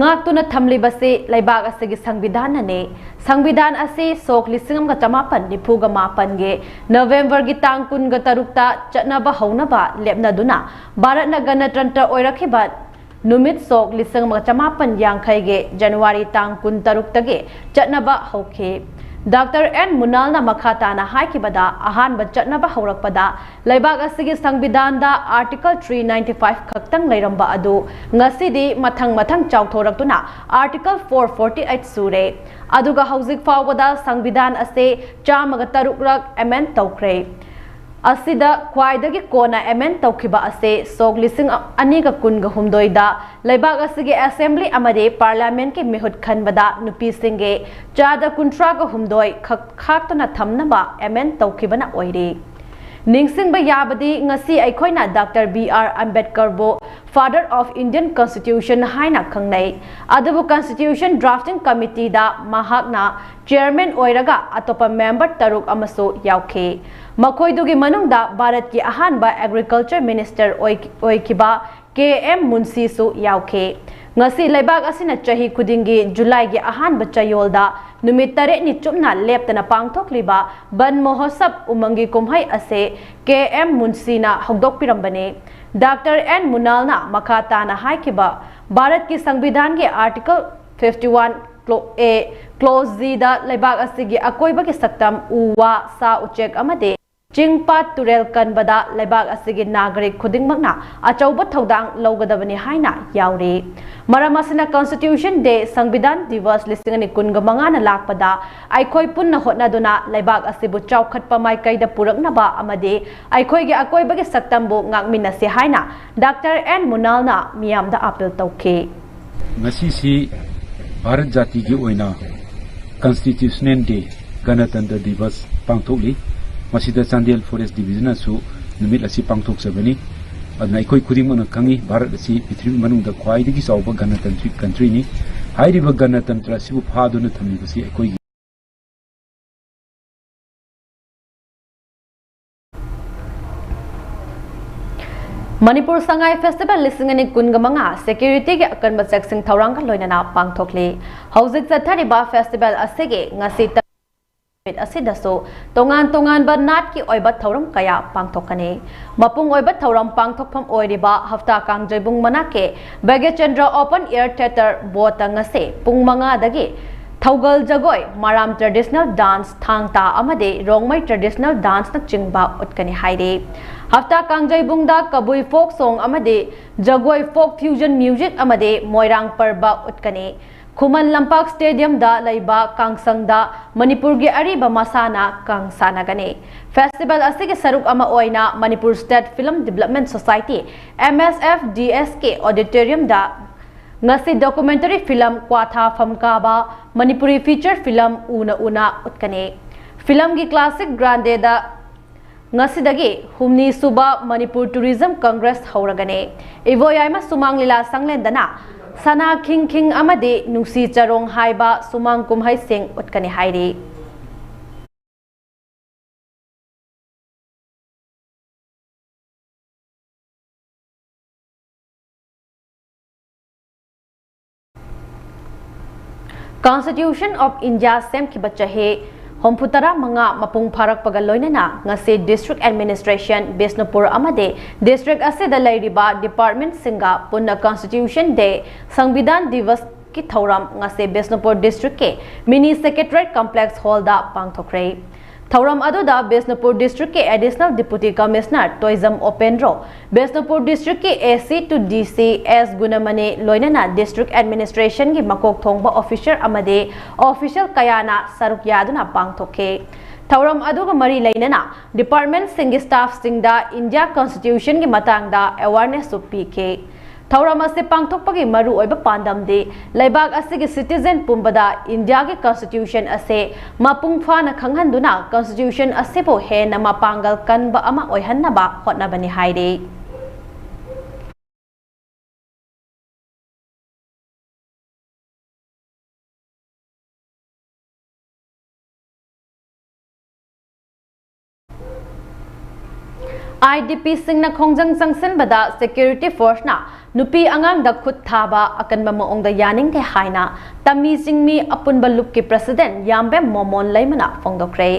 ꯉꯥꯛꯇꯨꯅ ꯊꯝꯂꯤꯕꯁꯤ ꯂꯩꯕꯥꯛ ꯑꯁꯤꯒꯤ ꯁꯪꯕꯤꯙꯥꯟꯅꯅꯤ꯫ ꯁꯪꯕꯤꯙꯥꯟ ꯑꯁꯤ ꯁꯣꯛ ꯂꯤꯁꯤꯡ ꯑꯃꯒ ꯆꯃꯥꯄꯟ ꯅꯤꯐꯨꯒ ꯃꯥꯄꯟꯒꯤ ꯅꯕꯦꯝꯕꯔꯒꯤ ꯇꯥꯡ ꯀꯨꯟꯒ ꯇꯔꯨꯛꯇ ꯆꯠꯅꯕ ꯍꯧꯅꯕ ꯂꯦꯞꯅꯗꯨꯅ ꯚꯥꯔꯠꯅ ꯒꯅꯇꯟꯇ꯭ꯔ ꯑꯣꯏꯔꯛꯈꯤꯕ ꯅꯨꯃꯤꯠ ꯁꯣꯛ ꯂꯤꯁꯤꯡ ꯑꯃꯒ ꯆꯃꯥꯄꯟ ꯌꯥꯡꯈꯩꯒꯤ ꯖꯅꯋꯥꯔꯤ ꯇꯥꯡ ꯀꯨꯟ ꯇꯔꯨꯛꯇꯒꯤ ꯆꯠꯅꯕ ꯍꯧꯈꯤ꯫ ꯗꯥꯛꯇꯔ ꯑꯦꯟ ꯃꯨꯅꯥꯜꯅ ꯃꯈꯥ ꯇꯥꯅ ꯍꯥꯏꯈꯤꯕꯗ, ꯑꯍꯥꯟꯕ ꯆꯠꯅꯕ ꯍꯧꯔꯛꯄꯗ ꯂꯩꯕꯥꯛ ꯑꯁꯤꯒꯤ ꯁꯪꯕꯤꯙꯥꯟꯗ Article three ninety five ꯈꯛꯇꯪ ꯂꯩꯔꯝꯕ ꯑꯗꯨ ꯉꯁꯤꯗꯤ ꯃꯊꯪ ꯃꯊꯪ ꯆꯥꯎꯊꯣꯔꯛꯇꯨꯅ Article four forty eight ꯁꯨꯔꯦ꯫ ꯑꯗꯨꯒ ꯍꯧꯖꯤꯛ ꯐꯥꯎꯕꯗ ꯁꯪꯕꯤꯙꯥꯟ ꯑꯁꯤ ꯆꯥꯝꯃꯒ ꯇꯔꯨꯛ ꯔꯛ amend ꯇꯧꯈ꯭ꯔꯦ꯫ ꯑꯁꯤꯗ ꯈ꯭ꯋꯥꯏꯗꯒꯤ ꯀꯣꯟꯅ amend ꯇꯧꯈꯤꯕ ꯑꯁꯤ ꯁꯣꯛ ꯂꯤꯁꯤꯡ ꯑꯅꯤꯒ ꯀꯨꯟꯒ ꯍꯨꯝꯗꯣꯏꯗ ꯂꯩꯕꯥꯛ ꯑꯁꯤꯒꯤ assembly ꯑꯃꯗꯤ parliament ꯀꯤ ꯃꯤꯍꯨꯠ ꯈꯟꯕꯗ ꯅꯨꯄꯤꯁꯤꯡꯒꯤ ꯆꯥꯗ ꯀꯨꯟꯊ꯭ꯔꯥꯒ ꯍꯨꯝꯗꯣꯏ ꯈꯛ ꯈꯥꯛꯇꯅ ꯊꯝꯅꯕ amend ꯇꯧꯈꯤꯕꯅ ꯑꯣꯏꯔꯤ꯫ ꯅꯤꯡꯁꯤꯡꯕ ꯌꯥꯕꯗꯤ, ꯉꯁꯤ ꯑꯩꯈꯣꯏꯅ ꯗꯥꯛꯇꯔ ꯕꯤ ꯑꯥꯔ ꯑꯝꯕꯦꯗꯀꯔꯕꯨ Father of Indian Constitution ꯍꯥꯏꯅ ꯈꯪꯅꯩ꯫ ꯑꯗꯨꯕꯨ Constitution Drafting Committee ꯗ ꯃꯍꯥꯛꯅ chairman ꯑꯣꯏꯔꯒ ꯑꯇꯣꯞꯄ member ꯇꯔꯨꯛ ꯑꯃꯁꯨ ꯌꯥꯎꯈꯤ꯫ ꯃꯈꯣꯏꯗꯨꯒꯤ ꯃꯅꯨꯡꯗ ꯚꯥꯔꯠꯀꯤ ꯑꯍꯥꯟꯕ agriculture minister ꯑꯣꯏ-, ꯑꯣꯏꯈꯤꯕ ꯀꯦ ꯑꯦꯝ ꯃꯨꯟꯁꯤꯁꯨ ꯌꯥꯎꯈꯤ꯫ ꯉꯁꯤ ꯂꯩꯕꯥꯛ ꯑꯁꯤꯅ ꯆꯍꯤ ꯈꯨꯗꯤꯡꯒꯤ ꯖꯨꯂꯥꯏꯒꯤ ꯑꯍꯥꯟꯕ ꯆꯌꯣꯜꯗ ꯅꯨꯃꯤꯠ ꯇꯔꯦꯠꯅꯤ ꯆꯨꯞꯅ ꯂꯦꯞꯇꯅ ꯄꯥꯡꯊꯣꯛꯂꯤꯕ ꯕꯟ ꯃꯍꯣꯠꯁꯕ ꯎꯃꯪꯒꯤ ꯀꯨꯝꯍꯩ ꯑꯁꯤ ꯀꯦ ꯑꯦꯝ ꯃꯨꯟꯁꯤꯅ ꯍꯧꯗꯣꯛꯄꯤꯔꯝꯕꯅꯤ꯫ ꯗꯥꯛꯇꯔ ꯑꯦꯟ ꯃꯨꯅꯥꯜꯅ ꯃꯈꯥ ꯇꯥꯅ ꯍꯥꯏꯈꯤꯕ, ꯚꯥꯔꯠꯀꯤ ꯁꯪꯕꯤꯙꯥꯟꯒꯤ Article fifty one A clause G ꯗ ꯂꯩꯕꯥꯛ ꯑꯁꯤꯒꯤ ꯑꯀꯣꯏꯕꯒꯤ ꯁꯛꯇꯝ, ꯎ ꯋꯥ, ꯁꯥ ꯎꯆꯦꯛ ꯑꯃꯗꯤ ꯆꯤꯡ ꯄꯥꯠ ꯇꯨꯔꯦꯜ ꯀꯟꯕꯗ ꯂꯩꯕꯥꯛ ꯑꯁꯤꯒꯤ ꯅꯥꯒꯔꯤꯛ ꯈꯨꯗꯤꯡꯃꯛꯅ ꯑꯆꯧꯕ ꯊꯧꯗꯥꯡ ꯂꯧꯒꯗꯕꯅꯤ ꯍꯥꯏꯅ ꯌꯥꯎꯔꯤ꯫ ꯃꯔꯝ ꯑꯁꯤꯅ Constitution Day, ꯁꯪꯕꯤꯙꯥꯟ ꯗꯤꯕꯁ ꯂꯤꯁꯤꯡ ꯑꯅꯤ ꯀꯨꯟꯒ ꯃꯉꯥꯅ ꯂꯥꯛꯄꯗ ꯑꯩꯈꯣꯏ ꯄꯨꯟꯅ ꯍꯣꯠꯅꯗꯨꯅ ꯂꯩꯕꯥꯛ ꯑꯁꯤꯕꯨ ꯆꯥꯎꯈꯠꯄ ꯃꯥꯏꯀꯩꯗ ꯄꯨꯔꯛꯅꯕ ꯑꯃꯗꯤ ꯑꯩꯈꯣꯏꯒꯤ ꯑꯀꯣꯏꯕꯒꯤ ꯁꯛꯇꯝꯕꯨ ꯉꯥꯛꯃꯤꯟꯅꯁꯤ ꯍꯥꯏꯅ ꯗꯥꯛꯇꯔ ꯑꯦꯟ ꯃꯨꯅꯥꯜꯅ ꯃꯤꯌꯥꯝꯗ appeal ꯇꯧꯈꯤ꯫ ꯉꯁꯤꯁꯤ ꯚꯥꯔꯠ ꯖꯥꯇꯤꯒꯤ ꯑꯣꯏꯅ Constitutional Day, ꯒꯅꯇꯟꯇ꯭ꯔ ꯗꯤꯕꯁ ꯄꯥꯡꯊꯣꯛꯂꯤ꯫ ꯃꯁꯤꯗ ꯆꯥꯟꯗꯦꯜ Forest Division ꯅꯁꯨ ꯅꯨꯃꯤꯠ ꯑꯁꯤ ꯄꯥꯡꯊꯣꯛꯆꯕꯅꯤ꯫ ꯑꯗꯨꯅ ꯑꯩꯈꯣꯏ ꯈꯨꯗꯤꯡꯃꯛꯅ ꯈꯪꯏ, ꯚꯥꯔꯠ ꯑꯁꯤ ꯄ꯭ꯔꯤꯊꯤꯕꯤ ꯃꯅꯨꯡꯗ ꯈ꯭ꯋꯥꯏꯗꯒꯤ ꯆꯥꯎꯕ ꯒꯅꯇꯟꯇ꯭ꯔꯤꯛ country ꯅꯤ꯫ ꯍꯥꯏꯔꯤꯕ ꯒꯅꯇꯟꯇ꯭ꯔ ꯑꯁꯤꯕꯨ ꯐꯥꯗꯨꯅ ꯊꯝꯂꯤꯕꯁꯤ ꯑꯩꯈꯣꯏꯒꯤ ꯃꯅꯤꯄꯨꯔ ꯁꯉꯥꯏ ꯐꯦꯁꯇꯤꯚꯦꯜ ꯂꯤꯁꯤꯡ ꯑꯅꯤ ꯀꯨꯟꯒ ꯃꯉꯥ ꯁꯦꯀ꯭ꯌꯨꯔꯤꯇꯤꯒꯤ ꯑꯀꯟꯕ ꯆꯦꯛꯁꯤꯡ ꯊꯧꯔꯥꯡꯒ ꯂꯣꯏꯅꯅ ꯄꯥꯡꯊꯣꯛꯂꯤ꯫ ꯍꯧꯖꯤꯛ ꯆꯠꯊꯔꯤꯕ ꯐꯦꯁꯇꯤꯚꯦꯜ ꯑꯁꯤꯒꯤ ꯉꯁꯤ ꯅꯨꯃꯤꯠ ꯑꯁꯤꯗꯁꯨ ꯇꯣꯉꯥꯟ ꯇꯣꯉꯥꯟꯕ ꯅꯥꯠꯀꯤ ꯑꯣꯏꯕ ꯊꯧꯔꯝ ꯀꯌꯥ ꯄꯥꯡꯊꯣꯛꯀꯅꯤ꯫ ꯃꯄꯨꯡ ꯑꯣꯏꯕ ꯊꯧꯔꯝ ꯄꯥꯡꯊꯣꯛꯐꯝ ꯑꯣꯏꯔꯤꯕ ꯍꯞꯇꯥ ꯀꯥꯡꯖꯩꯕꯨꯡ ꯃꯅꯥꯛꯀꯤ ꯚꯥꯒ꯭ꯌꯆꯟꯗ꯭ꯔ ꯑꯣꯄꯟ ꯑꯦꯌꯔ ꯊꯤꯌꯦꯇꯔ ꯕꯣꯠꯇ ꯉꯁꯤ ꯄꯨꯡ ꯃꯉꯥꯗꯒꯤ ꯊꯧꯒꯜ ꯖꯒꯣꯏ, ꯃꯔꯥꯝ ꯇ꯭ꯔꯦꯗꯤꯁꯅꯦꯜ ꯗꯥꯟꯁ, ꯊꯥꯡ ꯇꯥ ꯑꯃꯗꯤ ꯔꯣꯡꯃꯩ ꯇ꯭ꯔꯦꯗꯤꯁꯅꯦꯜ ꯗꯥꯟꯁꯅꯆꯤꯡꯕ ꯎꯠꯀꯅꯤ ꯍꯥꯏꯔꯤ꯫ ꯍꯞꯇꯥ ꯀꯥꯡꯖꯩꯕꯨꯡꯗ ꯀꯕꯨꯏ ꯐꯣꯛ ꯁꯣꯡ ꯑꯃꯗꯤ ꯖꯒꯣꯏ, ꯐꯣꯛ ꯐ꯭ꯌꯨꯖꯟ ꯃ꯭ꯌꯨꯖꯤꯛ ꯑꯃꯗꯤ ꯃꯣꯏꯔꯥꯡ ꯄꯔꯕ ꯎꯠꯀꯅꯤ꯫ ꯈꯨꯃꯟ ꯂꯝꯄꯥꯛ ꯁ꯭ꯇꯦꯗꯤꯌꯝꯗ ꯂꯩꯕ ꯀꯥꯡꯁꯪꯗ ꯃꯅꯤꯄꯨꯔꯒꯤ ꯑꯔꯤꯕ ꯃꯁꯥꯟꯅ ꯀꯥꯡ ꯁꯥꯟꯅꯒꯅꯤ꯫ ꯐꯦꯁꯇꯤꯚꯦꯜ ꯑꯁꯤꯒꯤ ꯁꯔꯨꯛ ꯑꯃ ꯑꯣꯏꯅ Manipur state film development society, M S F D S ꯀꯤ ꯑꯣꯗꯤꯇꯣꯔꯤꯌꯝꯗ ꯉꯁꯤ ꯗꯣꯀꯨꯃꯦꯟꯇꯔꯤ ꯐꯤꯂꯝ ꯀ꯭ꯋꯥꯊꯥ ꯐꯝꯀꯥꯕ, ꯃꯅꯤꯄꯨꯔꯤ ꯐꯤꯆꯔ ꯐꯤꯂꯝ ꯎꯅ ꯎꯅ ꯎꯠꯀꯅꯤ꯫ ꯐꯤꯂꯝꯒꯤ ꯀ꯭ꯂꯥꯁꯤꯛ ꯒ꯭ꯔꯥꯟꯗꯦꯗ ꯉꯁꯤꯗꯒꯤ ꯍꯨꯝꯅꯤ ꯁꯨꯕ ꯃꯅꯤꯄꯨꯔ ꯇꯨꯔꯤꯖꯝ ꯀꯪꯒ꯭ꯔꯦꯁ ꯍꯧꯔꯒꯅꯤ꯫ ꯏꯕꯣꯌꯥꯏꯃ ꯁꯨꯃꯥꯡ ꯂꯤꯂꯥ ꯁꯪꯂꯦꯟꯗꯅ ꯁꯅꯥ ꯈꯤꯡ ꯈꯤꯡ ꯑꯃꯗꯤ ꯅꯨꯡꯁꯤ ꯆꯔꯣꯡ ꯍꯥꯏꯕ ꯁꯨꯃꯥꯡ ꯀꯨꯝꯍꯩꯁꯤꯡ ꯎꯠꯀꯅꯤ ꯍꯥꯏꯔꯤ꯫ Constitution of India ꯁꯦꯝꯈꯤꯕ ꯆꯍꯤ ꯍꯨꯝꯐꯨ ꯇꯔꯥ ꯃꯉꯥ ꯃꯄꯨꯡ ꯐꯥꯔꯛꯄꯒ ꯂꯣꯏꯅꯅ ꯉꯁꯤ District Administration ꯕꯤꯁꯅꯨꯄꯨꯔ ꯑꯃꯗꯤ district ꯑꯁꯤꯗ ꯂꯩꯔꯤꯕ department ꯁꯤꯡꯒ ꯄꯨꯟꯅ Constitution Day, ꯁꯪꯕꯤꯙꯥꯟ ꯗꯤꯕꯁ ꯀꯤ ꯊꯧꯔꯝ ꯉꯁꯤ ꯕꯤꯁꯅꯨꯄꯨꯔ district ꯀꯤ Mini Secretariat Complex Hall ꯗ ꯄꯥꯡꯊꯣꯛꯈ꯭ꯔꯦ꯫ ꯊꯧꯔꯝ ꯑꯗꯨꯗ ꯕꯤꯁꯅꯨꯄꯨꯔ district ꯀꯤ Additional Deputy Commissioner Toijam ꯑꯣꯄꯦꯟꯗ꯭ꯔꯣ, Bishnupur district ꯀꯤ A C to D C S ꯒꯨꯅꯃꯅꯤ ꯂꯣꯏꯅꯅ district administration ꯒꯤ ꯃꯀꯣꯛ ꯊꯣꯡꯕ officer ꯑꯃꯗꯤ official ꯀꯌꯥꯅ ꯁꯔꯨꯛ ꯌꯥꯗꯨꯅ ꯄꯥꯡꯊꯣꯛꯈꯤ꯫ ꯊꯧꯔꯝ ꯑꯗꯨꯒ ꯃꯔꯤ ꯂꯩꯅꯅ department ꯁꯤꯡꯒꯤ staff ꯁꯤꯡꯗ India Constitution ꯒꯤ ꯃꯇꯥꯡꯗ awareness ꯁꯨ ꯄꯤꯈꯤ꯫ ꯊꯧꯔꯝ ꯑꯁꯤ ꯄꯥꯡꯊꯣꯛꯄꯒꯤ ꯃꯔꯨꯑꯣꯏꯕ ꯄꯥꯟꯗꯝꯗꯤ ꯂꯩꯕꯥꯛ ꯑꯁꯤꯒꯤ citizen ꯄꯨꯝꯕꯗ ꯏꯟꯗꯤꯌꯥꯒꯤ Constitution ꯑꯁꯤ ꯃꯄꯨꯡ ꯐꯥꯅ ꯈꯪꯍꯟꯗꯨꯅ Constitution ꯑꯁꯤꯕꯨ ꯍꯦꯟꯅ ꯃꯄꯥꯡꯒꯜ ꯀꯟꯕ ꯑꯃ ꯑꯣꯏꯍꯟꯅꯕ ꯍꯣꯠꯅꯕꯅꯤ ꯍꯥꯏꯔꯤ꯫ ꯑꯥꯏ ꯗꯤ ꯄꯤꯁꯤꯡꯅ ꯈꯣꯡꯖꯪ ꯆꯪꯁꯤꯟꯕꯗ ꯁꯦꯀ꯭ꯌꯨꯔꯤꯇꯤ ꯐꯣꯔꯁꯅ ꯅꯨꯄꯤ ꯑꯉꯥꯡꯗ ꯈꯨꯠ ꯊꯥꯕ ꯑꯀꯟꯕ ꯃꯑꯣꯡꯗ ꯌꯥꯅꯤꯡꯗꯦ ꯍꯥꯏꯅ ꯇꯃꯤ ꯆꯤꯡꯃꯤ ꯑꯄꯨꯟꯕ ꯂꯨꯞꯀꯤ ꯄ꯭ꯔꯁꯤꯗꯦꯟꯠ ꯌꯥꯝꯕꯦꯝ ꯃꯣꯃꯣꯟ ꯂꯩꯃꯅ ꯐꯣꯡꯗꯣꯛꯈ꯭ꯔꯦ꯫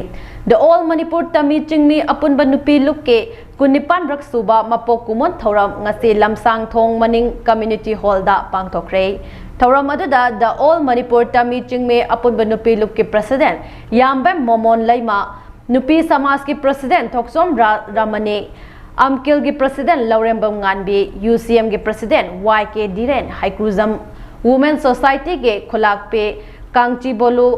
The All Manipur ꯇꯃꯤ ꯆꯤꯡꯃꯤ ꯑꯄꯨꯟꯕ ꯅꯨꯄꯤ ꯂꯨꯞꯀꯤ ꯀꯨꯟꯅꯤꯄꯥꯟꯔꯛ ꯁꯨꯕ ꯃꯄꯣꯛ ꯀꯨꯝꯑꯣꯟ ꯊꯧꯔꯝ ꯉꯁꯤ ꯂꯝꯁꯥꯡ ꯊꯣꯡ ꯃꯅꯤꯡ ꯀꯝꯃ꯭ꯌꯨꯅꯤꯇꯤ ꯍꯣꯜꯗ ꯄꯥꯡꯊꯣꯛꯈ꯭ꯔꯦ꯫ ꯊꯧꯔꯝ ꯑꯗꯨꯗ The All Manipur ꯇꯃꯤ ꯆꯤꯡꯃꯤ ꯑꯄꯨꯟꯕ ꯅꯨꯄꯤ ꯂꯨꯞꯀꯤ ꯄ꯭ꯔꯁꯤꯗꯦꯟꯠ ꯌꯥꯝꯕꯦꯝ ꯃꯣꯃꯣꯟ ꯂꯩꯃ, ꯅꯨꯄꯤ ꯁꯃꯥꯖꯀꯤ ꯄ꯭ꯔꯁꯤꯗꯦꯟꯠ ꯊꯣꯛꯆꯣꯝ ꯔꯥ-, ꯔꯥꯃꯅꯤ, ꯑꯝꯀꯤꯜꯒꯤ ꯄ꯭ꯔꯁꯤꯗꯦꯟꯠ ꯂꯧꯔꯦꯝꯕꯝ ꯉꯥꯟꯕꯤ, ꯌꯨ ꯁꯤ ꯑꯦꯝꯒꯤ ꯄ꯭ꯔꯁꯤꯗꯦꯟꯠ ꯋꯥꯏ ꯀꯦ ꯙꯤꯔꯦꯟ, ꯍꯩꯀ꯭ꯔꯨꯖꯝ ꯋꯨꯃꯦꯟ ꯁꯣꯁꯥꯏꯇꯤꯒꯤ ꯈꯨꯂꯥꯛꯄꯤ ꯀꯥꯡꯆꯤꯕꯣꯂꯨ,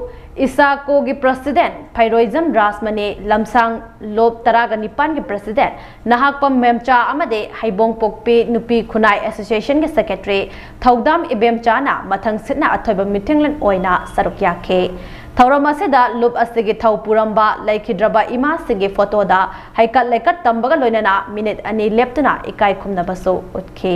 ꯏꯁꯥꯀꯣꯒꯤ ꯄ꯭ꯔꯁꯤꯗꯦꯟꯠ ꯐꯩꯔꯣꯏꯖꯝ ꯔꯥꯖꯃꯅꯤ, ꯂꯝꯁꯥꯡ ꯂꯣꯞ ꯇꯔꯥꯒ ꯅꯤꯄꯥꯟꯒꯤ ꯄ꯭ꯔꯁꯤꯗꯦꯟꯠ ꯅꯍꯥꯛꯄꯝ ꯃꯦꯝꯆꯥ ꯑꯃꯗꯤ ꯍꯩꯕꯣꯡꯄꯣꯛꯄꯤ ꯅꯨꯄꯤ ꯈꯨꯟꯅꯥꯏ ꯑꯦꯁꯣꯁꯤꯌꯦꯁꯟꯒꯤ ꯁꯦꯀ꯭ꯔꯦꯇꯔꯤ ꯊꯧꯗꯥꯝ ꯏꯕꯦꯝꯆꯥꯅ ꯃꯊꯪ ꯁꯤꯠꯅ ꯑꯊꯣꯏꯕ ꯃꯤꯊꯦꯡꯂꯦꯟ ꯑꯣꯏꯅ ꯁꯔꯨꯛ ꯌꯥꯈꯤ꯫ ꯊꯧꯔꯝ ꯑꯁꯤꯗ ꯂꯨꯞ ꯑꯁꯤꯒꯤ ꯊꯧ ꯄꯨꯔꯝꯕ ꯂꯩꯈꯤꯗ꯭ꯔꯕ ꯏꯃꯥꯁꯤꯡꯒꯤ ꯐꯣꯇꯣꯗ ꯍꯩꯀꯠ ꯂꯩꯀꯠ ꯇꯝꯕꯒ ꯂꯣꯏꯅꯅ ꯃꯤꯅꯤꯠ ꯑꯅꯤ ꯂꯦꯞꯇꯨꯅ ꯏꯀꯥꯏ ꯈꯨꯝꯅꯕꯁꯨ ꯎꯠꯈꯤ꯫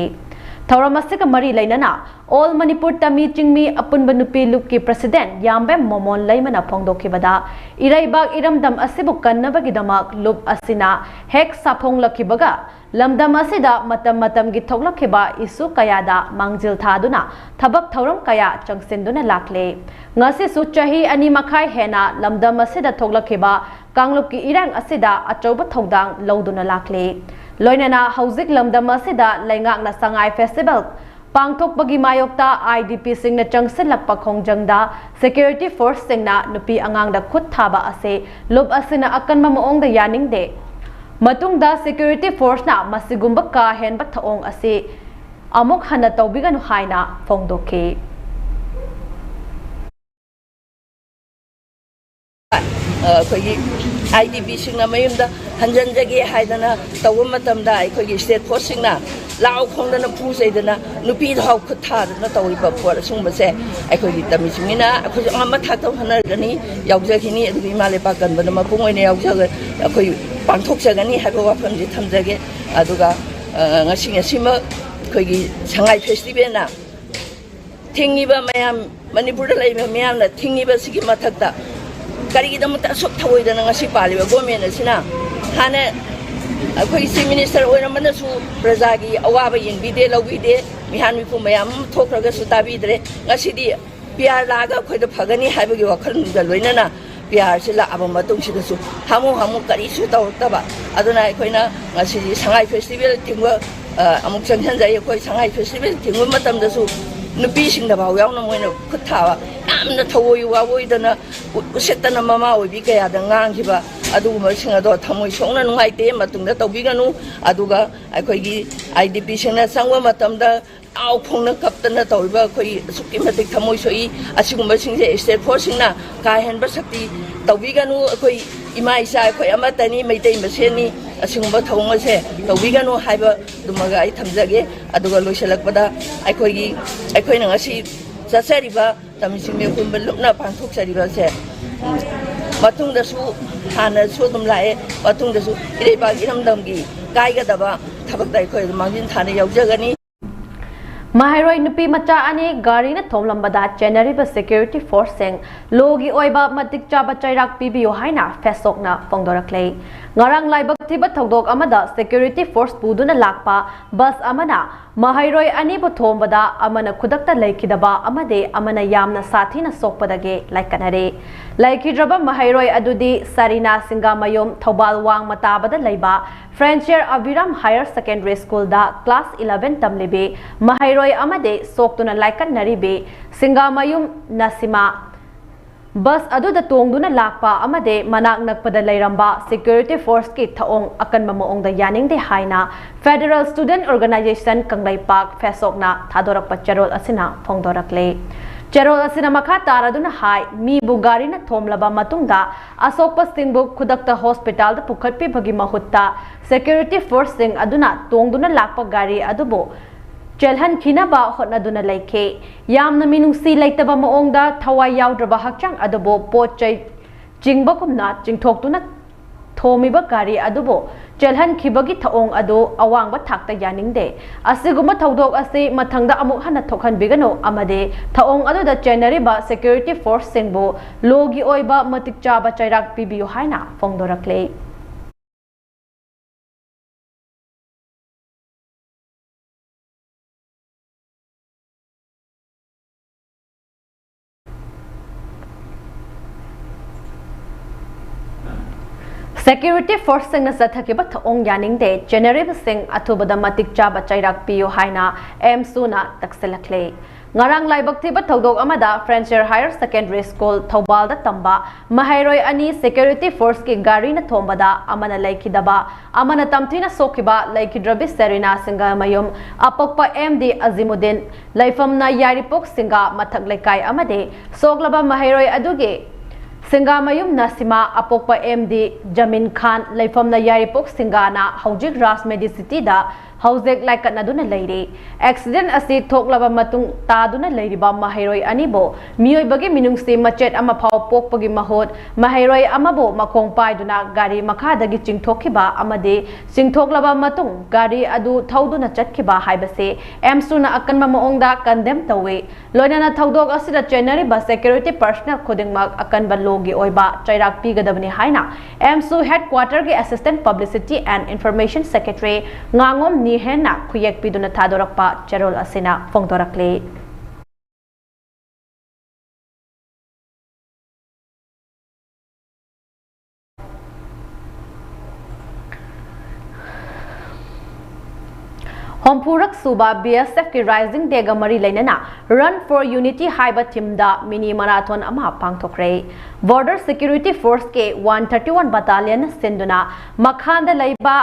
ꯊꯧꯔꯝ ꯑꯁꯤꯒ ꯃꯔꯤ ꯂꯩꯅꯅ All Manipur ꯇꯃꯤ ꯆꯤꯡꯃꯤ ꯑꯄꯨꯟꯕ ꯅꯨꯄꯤ ꯂꯨꯞꯀꯤ ꯄ꯭ꯔꯁꯤꯗꯦꯟꯠ ꯌꯥꯝꯕꯦꯝ ꯃꯣꯃꯣꯟ ꯂꯩꯃꯅ ꯐꯣꯡꯗꯣꯛꯈꯤꯕꯗ, ꯏꯔꯩꯕꯥꯛ ꯏꯔꯝꯗꯝ ꯑꯁꯤꯕꯨ ꯀꯟꯅꯕꯒꯤꯗꯃꯛ ꯂꯨꯞ ꯑꯁꯤꯅ ꯍꯦꯛ ꯁꯥꯐꯣꯡꯂꯛꯈꯤꯕꯒ ꯂꯝꯗꯝ ꯑꯁꯤꯗ ꯃꯇꯝ ꯃꯇꯝꯒꯤ ꯊꯣꯛꯂꯛꯈꯤꯕ ꯏꯁꯨ ꯀꯌꯥꯗ ꯃꯥꯡꯖꯤꯜ ꯊꯥꯗꯨꯅ ꯊꯕꯛ ꯊꯧꯔꯝ ꯀꯌꯥ ꯆꯪꯁꯤꯟꯗꯨꯅ ꯂꯥꯛꯂꯦ꯫ ꯉꯁꯤꯁꯨ ꯆꯍꯤ ꯑꯅꯤ ꯃꯈꯥꯏ ꯍꯦꯟꯅ ꯂꯝꯗꯝ ꯑꯁꯤꯗ ꯊꯣꯛꯂꯛꯈꯤꯕ ꯀꯥꯡꯂꯨꯞꯀꯤ ꯏꯔꯥꯡ ꯑꯁꯤꯗ ꯑꯆꯧꯕ ꯊꯧꯗꯥꯡ ꯂꯧꯗꯨꯅ ꯂꯥꯛꯂꯤ꯫ ꯂꯣꯏꯅꯅ ꯍꯧꯖꯤꯛ ꯂꯝꯗꯝ ꯑꯁꯤꯗ ꯂꯩꯉꯥꯛꯅ ꯁꯉꯥꯏ ꯐꯦꯁꯇꯤꯚꯦꯜ ꯄꯥꯡꯊꯣꯛꯄꯒꯤ ꯃꯥꯌꯣꯛꯇ ꯑꯥꯏ ꯗꯤ ꯄꯤꯁꯤꯡꯅ ꯆꯪꯁꯤꯜꯂꯛꯄ ꯈꯣꯡꯖꯪꯗ ꯁꯦꯀ꯭ꯌꯨꯔꯤꯇꯤ ꯐꯣꯔꯁꯁꯤꯡꯅ ꯅꯨꯄꯤ ꯑꯉꯥꯡꯗ ꯈꯨꯠ ꯊꯥꯕ ꯑꯁꯤ ꯂꯨꯞ ꯑꯁꯤꯅ ꯑꯀꯟꯕ ꯃꯑꯣꯡꯗ ꯌꯥꯅꯤꯡꯗꯦ꯫ ꯃꯇꯨꯡꯗ ꯁꯦꯀ꯭ꯌꯨꯔꯤꯇꯤ ꯐꯣꯔꯁꯅ ꯃꯁꯤꯒꯨꯝꯕ ꯀꯥ ꯍꯦꯟꯕ ꯊꯧꯑꯣꯡ ꯑꯁꯤ ꯑꯃꯨꯛ ꯍꯟꯅ ꯇꯧꯕꯤꯒꯅꯨ ꯍꯥꯏꯅ ꯐꯣꯡꯗꯣꯛꯈꯤ꯫ ꯑꯩꯈꯣꯏꯒꯤ ꯑꯥꯏ ꯗꯤ ꯄꯤꯁꯤꯡꯅ ꯃꯌꯨꯝꯗ ꯍꯟꯖꯟꯖꯒꯦ ꯍꯥꯏꯗꯅ ꯇꯧꯕ ꯃꯇꯝꯗ ꯑꯩꯈꯣꯏꯒꯤ ꯁ꯭ꯇꯦꯠ ꯐꯣꯔꯁꯁꯤꯡꯅ ꯂꯥꯎ ꯈꯣꯡꯗꯅ ꯐꯨ ꯆꯩꯗꯅ ꯅꯨꯄꯤꯗ ꯍꯥꯎ ꯈꯨꯠ ꯊꯥꯗꯅ ꯇꯧꯔꯤꯕ ꯄꯣꯠ ꯑꯁꯤꯒꯨꯝꯕꯁꯦ ꯑꯩꯈꯣꯏꯒꯤ ꯇꯝꯃꯤꯁꯤꯡꯒꯤꯅ ꯑꯩꯈꯣꯏꯁꯨ ꯑꯉꯝꯕ ꯊꯥꯛꯇ ꯍꯣꯠꯅꯔꯒꯅꯤ, ꯌꯥꯎꯖꯈꯤꯅꯤ꯫ ꯑꯗꯨꯒ ꯏꯃꯥ ꯂꯩꯕꯥꯛ ꯀꯟꯕꯗ ꯃꯄꯨꯡ ꯑꯣꯏꯅ ꯌꯥꯎꯖꯒ ꯑꯩꯈꯣꯏ ꯄꯥꯡꯊꯣꯛꯆꯒꯅꯤ ꯍꯥꯏꯕ ꯋꯥꯐꯝꯁꯤ ꯊꯝꯖꯒꯦ꯫ ꯑꯗꯨꯒ ꯉꯁꯤ ꯉꯁꯤꯃꯛ ꯑꯩꯈꯣꯏꯒꯤ ꯁꯉꯥꯏ ꯐꯦꯁꯇꯤꯚꯦꯜꯅ ꯊꯤꯡꯉꯤꯕ ꯃꯌꯥꯝ, ꯃꯅꯤꯄꯨꯔꯗ ꯂꯩꯔꯤꯕ ꯃꯤꯌꯥꯝꯅ ꯊꯤꯡꯉꯤꯕꯁꯤꯒꯤ ꯃꯊꯛꯇ ꯀꯔꯤꯒꯤꯗꯃꯛꯇ ꯑꯁꯨꯛ ꯊꯧꯑꯣꯏꯗꯅ ꯉꯁꯤ ꯄꯥꯜꯂꯤꯕ ꯒꯣꯔꯃꯦꯟ ꯑꯁꯤꯅ? ꯍꯥꯟꯅ ꯑꯩꯈꯣꯏ ꯆꯤꯐ ꯃꯤꯅꯤꯁꯇꯔ ꯑꯣꯏꯔꯝꯕꯅꯁꯨ ꯄ꯭ꯔꯖꯥꯒꯤ ꯑꯋꯥꯕ ꯌꯦꯡꯕꯤꯗꯦ, ꯂꯧꯕꯤꯗꯦ꯫ ꯃꯤꯍꯥꯟ ꯃꯤꯄꯨꯝ ꯃꯌꯥꯝ ꯑꯃ ꯊꯣꯛꯈ꯭ꯔꯒꯁꯨ ꯇꯥꯕꯤꯗ꯭ꯔꯦ꯫ ꯉꯁꯤꯗꯤ ꯄꯤ ꯑꯥꯔ ꯂꯥꯛꯑꯒ ꯑꯩꯈꯣꯏꯗ ꯐꯒꯅꯤ ꯍꯥꯏꯕꯒꯤ ꯋꯥꯈꯜꯂꯣꯟꯒ ꯂꯣꯏꯅꯅ ꯄꯤ ꯑꯥꯔꯁꯤ ꯂꯥꯛꯑꯕ ꯃꯇꯨꯡꯁꯤꯗꯁꯨ ꯍꯥꯃꯨ ꯍꯥꯃꯨ ꯀꯔꯤꯁꯨ ꯇꯧꯔꯛꯇꯕ꯫ ꯑꯗꯨꯅ ꯑꯩꯈꯣꯏꯅ ꯉꯁꯤꯗꯤ ꯁꯉꯥꯏ ꯐꯦꯁꯇꯤꯚꯦꯜ ꯊꯤꯡꯕ, ꯑ, ꯑꯃꯨꯛ ꯆꯪꯁꯤꯟꯖꯩ꯫ ꯑꯩꯈꯣꯏ ꯁꯉꯥꯏ ꯐꯦꯁꯇꯤꯚꯦꯜ ꯊꯤꯡꯕ ꯃꯇꯝꯗꯁꯨ ꯅꯨꯄꯤꯁꯤꯡꯗ ꯐꯥꯎ ꯌꯥꯎꯅ ꯃꯣꯏꯅ ꯈꯨꯠ ꯊꯥꯕ, ꯌꯥꯝꯅ ꯊꯧꯑꯣꯏ ꯋꯥꯑꯣꯏꯗꯅ ꯎ-, ꯎꯁꯤꯠꯇꯅ ꯃꯃꯥ ꯑꯣꯏꯕꯤ ꯀꯌꯥꯗ ꯉꯥꯡꯈꯤꯕ ꯑꯗꯨꯒꯨꯝꯕꯁꯤꯡ ꯑꯗꯣ ꯊꯃꯣꯏ ꯁꯣꯛꯅ ꯅꯨꯡꯉꯥꯏꯇꯦ꯫ ꯃꯇꯨꯡꯗ ꯇꯧꯕꯤꯒꯅꯨ꯫ ꯑꯗꯨꯒ ꯑꯩꯈꯣꯏꯒꯤ ꯑꯥꯏ ꯗꯤ ꯄꯤꯁꯤꯡꯅ ꯆꯪꯕ ꯃꯇꯝꯗ ꯂꯥꯎ ꯈꯣꯡꯅ ꯀꯞꯇꯅ ꯇꯧꯔꯤꯕ ꯑꯩꯈꯣꯏ ꯑꯁꯨꯛꯀꯤ ꯃꯇꯤꯛ ꯊꯃꯣꯏ ꯁꯣꯛꯏ꯫ ꯑꯁꯤꯒꯨꯝꯕꯁꯤꯡꯁꯦ ꯁ꯭ꯇꯦꯠ ꯐꯣꯔꯁꯁꯤꯡꯅ ꯀꯥ ꯍꯦꯟꯕ ꯁꯛꯇꯤ ꯇꯧꯕꯤꯒꯅꯨ꯫ ꯑꯩꯈꯣꯏ ꯏꯃꯥ ꯏꯆꯥ ꯑꯩꯈꯣꯏ ꯑꯃꯠꯇꯅꯤ, ꯃꯩꯇꯩ ꯃꯁꯦꯟꯅꯤ꯫ ꯑꯁꯤꯒꯨꯝꯕ ꯊꯧꯑꯣꯡ ꯑꯁꯦ ꯇꯧꯕꯤꯒꯅꯨ ꯍꯥꯏꯕꯗꯨꯃꯒ ꯑꯩ ꯊꯝꯖꯒꯦ꯫ ꯑꯗꯨꯒ ꯂꯣꯏꯁꯤꯜꯂꯛꯄꯗ ꯑꯩꯈꯣꯏꯒꯤ, ꯑꯩꯈꯣꯏꯅ ꯉꯁꯤ ꯆꯠꯆꯔꯤꯕ ꯇꯝꯆꯤꯡ ꯃꯤꯄꯨꯝꯕ ꯂꯨꯞꯅ ꯄꯥꯡꯊꯣꯛꯆꯔꯤꯕꯁꯦ, ꯎꯝ, ꯃꯇꯨꯡꯗꯁꯨ, ꯍꯥꯟꯅꯁꯨ ꯑꯗꯨꯝ ꯂꯥꯛꯑꯦ, ꯃꯇꯨꯡꯗꯁꯨ ꯏꯔꯩꯕꯥꯛ ꯏꯔꯝꯗꯝꯒꯤ ꯀꯥꯏꯒꯗꯕ ꯊꯕꯛꯇ ꯑꯩꯈꯣꯏ ꯑꯗꯨꯝ ꯃꯥꯡꯖꯤꯟ ꯊꯥꯅ ꯌꯥꯎꯖꯒꯅꯤ꯫ ꯃꯍꯩꯔꯣꯏ ꯅꯨꯄꯤ ꯃꯆꯥ ꯑꯅꯤ ꯒꯥꯔꯤꯅ ꯊꯣꯝꯂꯝꯕꯗ ꯆꯦꯟꯅꯔꯤꯕ ꯁꯦꯀ꯭ꯌꯨꯔꯤꯇꯤ ꯐꯣꯔꯁꯁꯤꯡ ꯂꯣꯒꯤ ꯑꯣꯏꯕ ꯃꯇꯤꯛ ꯆꯥꯕ ꯆꯩꯔꯥꯛ ꯄꯤꯕꯤꯌꯨ ꯍꯥꯏꯅ ꯐꯦꯁꯣꯛꯅ ꯐꯣꯡꯗꯣꯔꯛꯂꯦ꯫ ꯉꯔꯥꯡ ꯂꯥꯏꯕꯛ ꯊꯤꯕ ꯊꯧꯗꯣꯛ ꯑꯃꯗ ꯁꯦꯀ꯭ꯌꯨꯔꯤꯇꯤ ꯐꯣꯔꯁ ꯄꯨꯗꯨꯅ ꯂꯥꯛꯄ ꯕꯁ ꯑꯃꯅ ꯃꯍꯩꯔꯣꯏ ꯑꯅꯤꯕꯨ ꯊꯣꯝꯕꯗ ꯑꯃꯅ ꯈꯨꯗꯛꯇ ꯂꯩꯈꯤꯗꯕ ꯑꯃꯗꯤ ꯑꯃꯅ ꯌꯥꯝꯅ ꯁꯥꯊꯤꯅ ꯁꯣꯛꯄꯗꯒꯤ ꯂꯥꯏꯀꯠꯅꯔꯦ꯫ ꯂꯩꯈꯤꯗ꯭ꯔꯕ ꯃꯍꯩꯔꯣꯏ ꯑꯗꯨꯗꯤ ꯁꯔꯤꯅꯥ ꯁꯤꯡꯒꯥꯃꯌꯨꯝ, ꯊꯧꯕꯥꯜ ꯋꯥꯡꯃ ꯇꯥꯕꯗ ꯂꯩꯕ ꯐ꯭ꯔꯦꯟꯁꯤꯌꯔ ꯑꯕꯤꯔꯥꯝ ꯍꯥꯌꯔ ꯁꯦꯀꯦꯟꯗꯔꯤ ꯁ꯭ꯀꯨꯜꯗ ꯀ꯭ꯂꯥꯁ ꯏꯂꯦꯚꯦꯟ ꯇꯝꯂꯤꯕꯤ ꯃꯍꯩꯔꯣꯏ ꯑꯃꯗꯤ ꯁꯣꯛꯇꯨꯅ ꯂꯥꯏꯀꯠꯅꯔꯤꯕꯤ ꯁꯤꯡꯒꯥꯃꯌꯨꯝ ꯅꯁꯤꯃꯥ꯫ ꯕꯁ ꯑꯗꯨꯗ ꯇꯣꯡꯗꯨꯅ ꯂꯥꯛꯄ ꯑꯃꯗꯤ ꯃꯅꯥꯛ ꯅꯛꯄꯗ ꯂꯩꯔꯝꯕ ꯁꯦꯀ꯭ꯌꯨꯔꯤꯇꯤ ꯐꯣꯔꯁꯀꯤ ꯊꯧꯑꯣꯡ ꯑꯀꯟꯕ ꯃꯑꯣꯡꯗ ꯌꯥꯅꯤꯡꯗꯦ ꯍꯥꯏꯅ ꯐꯦꯗꯔꯦꯜ ꯁ꯭ꯇꯨꯗꯦꯟꯠ ꯑꯣꯔꯒꯅꯥꯏꯖꯦꯁꯟ ꯀꯪꯂꯩꯄꯥꯛ, ꯐꯦꯁꯣꯛꯅ ꯊꯥꯗꯣꯔꯛꯄ ꯆꯦꯔꯣꯜ ꯑꯁꯤꯅ ꯐꯣꯡꯗꯣꯔꯛꯂꯤ꯫ ꯆꯦꯔꯣꯜ ꯑꯁꯤꯅ ꯃꯈꯥ ꯇꯥꯔꯗꯨꯅ ꯍꯥꯏ, ꯃꯤꯕꯨ ꯒꯥꯔꯤꯅ ꯊꯣꯝꯂꯕ ꯃꯇꯨꯡꯗ ꯑꯁꯣꯛꯄꯁꯤꯡꯕꯨ ꯈꯨꯗꯛꯇ ꯍꯣꯁꯄꯤꯇꯥꯜꯗ ꯄꯨꯈꯠꯄꯤꯕꯒꯤ ꯃꯍꯨꯠꯇ ꯁꯦꯀ꯭ꯌꯨꯔꯤꯇꯤ ꯐꯣꯔꯁꯁꯤꯡ ꯑꯗꯨꯅ ꯇꯣꯡꯗꯨꯅ ꯂꯥꯛꯄ ꯒꯥꯔꯤ ꯑꯗꯨꯕꯨ ꯆꯦꯜꯍꯟꯈꯤꯅꯕ ꯍꯣꯠꯅꯗꯨꯅ ꯂꯩꯈꯤ꯫ ꯌꯥꯝꯅ ꯃꯤꯅꯨꯡꯁꯤ ꯂꯩꯇꯕ ꯃꯑꯣꯡꯗ ꯊꯋꯥꯏ ꯌꯥꯎꯗ꯭ꯔꯕ ꯍꯛꯆꯥꯡ ꯑꯗꯨꯕꯨ ꯄꯣꯠ ꯆꯩ ꯆꯤꯡꯕꯒꯨꯝꯅ ꯆꯤꯡꯊꯣꯛꯇꯨꯅ ꯊꯣꯝꯃꯤꯕ ꯒꯥꯔꯤ ꯑꯗꯨꯕꯨ ꯆꯦꯜꯍꯟꯈꯤꯕꯒꯤ ꯊꯧꯑꯣꯡ ꯑꯗꯨ ꯑꯋꯥꯡꯕ ꯊꯥꯛꯇ ꯌꯥꯅꯤꯡꯗꯦ꯫ ꯑꯁꯤꯒꯨꯝꯕ ꯊꯧꯗꯣꯛ ꯑꯁꯤ ꯃꯊꯪꯗ ꯑꯃꯨꯛ ꯍꯟꯅ ꯊꯣꯛꯍꯟꯕꯤꯒꯅꯨ ꯑꯃꯗꯤ ꯊꯧꯑꯣꯡ ꯑꯗꯨꯗ ꯆꯦꯟꯅꯔꯤꯕ ꯁꯦꯀ꯭ꯌꯨꯔꯤꯇꯤ ꯐꯣꯔꯁꯁꯤꯡꯕꯨ ꯂꯣꯒꯤ ꯑꯣꯏꯕ ꯃꯇꯤꯛ ꯆꯥꯕ ꯆꯩꯔꯥꯛ ꯄꯤꯕꯤꯌꯨ ꯍꯥꯏꯅ ꯐꯣꯡꯗꯣꯔꯛꯂꯤ꯫ Security forceꯁꯤꯡꯅ ꯆꯠꯊꯈꯤꯕ ꯊꯧꯑꯣꯡ ꯌꯥꯅꯤꯡꯗꯦ, ꯆꯦꯟꯅꯔꯤꯕꯁꯤꯡ ꯑꯊꯨꯕꯗ ꯃꯇꯤꯛ ꯆꯥꯕ ꯆꯩꯔꯥꯛ ꯄꯤꯌꯨ ꯍꯥꯏꯅ ꯑꯦꯝꯁꯨꯅ ꯇꯛꯁꯤꯜꯂꯛꯂꯦ꯫ ꯉꯔꯥꯡ ꯂꯥꯏꯕꯛ ꯊꯤꯕ ꯊꯧꯗꯣꯛ ꯑꯃꯗ Frontier Higher Secondary School ꯊꯧꯕꯥꯜꯗ ꯇꯝꯕ ꯃꯍꯩꯔꯣꯏ ꯑꯅꯤ security forceꯀꯤ ꯒꯥꯔꯤꯅ ꯊꯣꯝꯕꯗ ꯑꯃꯅ ꯂꯩꯈꯤꯗꯕ, ꯑꯃꯅ ꯇꯝꯊꯤꯅ ꯁꯣꯛꯈꯤꯕ ꯂꯩꯈꯤꯗ꯭ꯔꯕꯤ ꯁꯦꯔꯤꯅꯥ ꯁꯤꯡꯒꯥꯃꯌꯨꯝ, ꯑꯄꯣꯛꯄ ꯑꯦꯝ ꯗꯤ ꯑꯖꯤꯃꯨꯗꯤꯟ, ꯂꯩꯐꯝꯅ ꯌꯥꯏꯔꯤꯄꯣꯛ ꯁꯤꯡꯒꯥ ꯃꯊꯛ ꯂꯩꯀꯥꯏ ꯑꯃꯗꯤ ꯁꯣꯛꯂꯕ ꯃꯍꯩꯔꯣꯏ ꯑꯗꯨꯒꯤ ꯁꯤꯡꯒꯥꯃꯌꯨꯝ ꯅꯁꯤꯃꯥ, ꯑꯄꯣꯛꯄ ꯑꯦꯝ ꯗꯤ ꯖꯃꯤꯟ ꯈꯥꯟ, ꯂꯩꯐꯝꯅ ꯌꯥꯏꯔꯤꯄꯣꯛ ꯁꯤꯡꯒꯥꯅ ꯍꯧꯖꯤꯛ ꯔꯥꯖ ꯃꯦꯗꯤꯁꯤꯇꯤꯗ ꯍꯧꯖꯤꯛ ꯂꯥꯏꯀꯠꯅꯗꯨꯅ ꯂꯩꯔꯤ꯫ ꯑꯦꯛꯁꯤꯗꯦꯟ ꯑꯁꯤ ꯊꯣꯛꯂꯕ ꯃꯇꯨꯡ ꯇꯥꯗꯨꯅ ꯂꯩꯔꯤꯕ ꯃꯍꯩꯔꯣꯏ ꯑꯅꯤꯕꯨ ꯃꯤꯑꯣꯏꯕꯒꯤ ꯃꯤꯅꯨꯡꯁꯤ ꯃꯆꯦꯠ ꯑꯃ ꯐꯥꯎ ꯄꯣꯛꯄꯒꯤ ꯃꯍꯨꯠ, ꯃꯍꯩꯔꯣꯏ ꯑꯃꯕꯨ ꯃꯈꯣꯡ ꯄꯥꯏꯗꯨꯅ ꯒꯥꯔꯤ ꯃꯈꯥꯗꯒꯤ ꯆꯤꯡꯊꯣꯛꯈꯤꯕ ꯑꯃꯗꯤ ꯆꯤꯡꯊꯣꯛꯂꯕ ꯃꯇꯨꯡ ꯒꯥꯔꯤ ꯑꯗꯨ ꯊꯧꯗꯨꯅ ꯆꯠꯈꯤꯕ ꯍꯥꯏꯕꯁꯤ ꯑꯦꯝꯁꯨꯅ ꯑꯀꯟꯕ ꯃꯑꯣꯡꯗ condemn ꯇꯧꯏ꯫ ꯂꯣꯏꯅꯅ ꯊꯧꯗꯣꯛ ꯑꯁꯤꯗ ꯆꯦꯟꯅꯔꯤꯕ security personnel ꯈꯨꯗꯤꯡꯃꯛ ꯑꯀꯟꯕ lawꯒꯤ ꯑꯣꯏꯕ ꯆꯩꯔꯥꯛ ꯄꯤꯒꯗꯕꯅꯤ ꯍꯥꯏꯅ ꯑꯦꯝꯁꯨ headquarterꯒꯤ Assistant Publicity and Information Secretary ꯉꯥꯉꯣꯝ ꯅꯤꯍꯦꯟꯅ ꯈꯨꯌꯦꯛ ꯄꯤꯗꯨꯅ ꯊꯥꯗꯣꯔꯛꯄ ꯆꯦꯔꯣꯜ ꯑꯁꯤꯅ ꯐꯣꯡꯗꯣꯔꯛꯂꯤ꯫ ꯍꯨꯝꯐꯨꯔꯛ ꯁꯨꯕ BSFꯀꯤ Rising Dayꯒ ꯃꯔꯤ ꯂꯩꯅꯅ Run for Unity ꯍꯥꯏꯕ themeꯗ mini marathon ꯑꯃ ꯄꯥꯡꯊꯣꯛꯈ꯭ꯔꯦ꯫ Border Security Forceꯀꯤ one thirty one Battalionꯅ ꯁꯤꯟꯗꯨꯅ ꯃꯈꯥꯗ ꯂꯩꯕ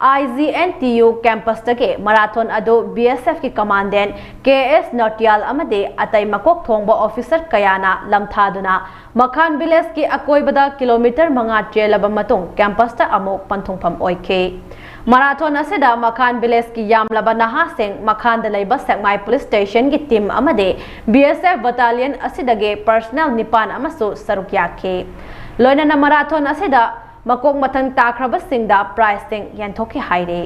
IGNTU campusꯇꯒꯤ marathon ꯑꯗꯨ BSFꯀꯤ Commandant ꯀꯦ ꯑꯦꯁ ꯅꯣꯇꯤꯌꯥꯜ ꯑꯃꯗꯤ ꯑꯇꯩ ꯃꯀꯣꯛ ꯊꯣꯡꯕ officer ꯀꯌꯥꯅ ꯂꯝꯊꯥꯗꯨꯅ ꯃꯈꯥꯟ villageꯀꯤ ꯑꯀꯣꯏꯕꯗ kilometre ꯃꯉꯥ ꯆꯦꯜꯂꯕ ꯃꯇꯨꯡ campusꯇ ꯑꯃꯨꯛ ꯄꯟꯊꯨꯡꯐꯝ ꯑꯣꯏꯈꯤ꯫ Marathon ꯑꯁꯤꯗ ꯃꯈꯥꯟ villageꯀꯤ ꯌꯥꯝꯂꯕ ꯅꯍꯥꯁꯤꯡ, ꯃꯈꯥꯟꯗ ꯂꯩꯕ ꯁꯦꯛꯃꯥꯏ police stationꯒꯤ team ꯑꯃꯗꯤ BSF battalion ꯑꯁꯤꯗꯒꯤ personnel ꯅꯤꯄꯥꯟ ꯑꯃꯁꯨ ꯁꯔꯨꯛ ꯌꯥꯈꯤ꯫ ꯂꯣꯏꯅꯅ marathon ꯑꯁꯤꯗ ꯃꯀꯣꯛ ꯃꯊꯪ ꯇꯥꯈ꯭ꯔꯕꯁꯤꯡꯗ prizeꯁꯤꯡ ꯌꯦꯟꯊꯣꯛꯈꯤ ꯍꯥꯏꯔꯤ꯫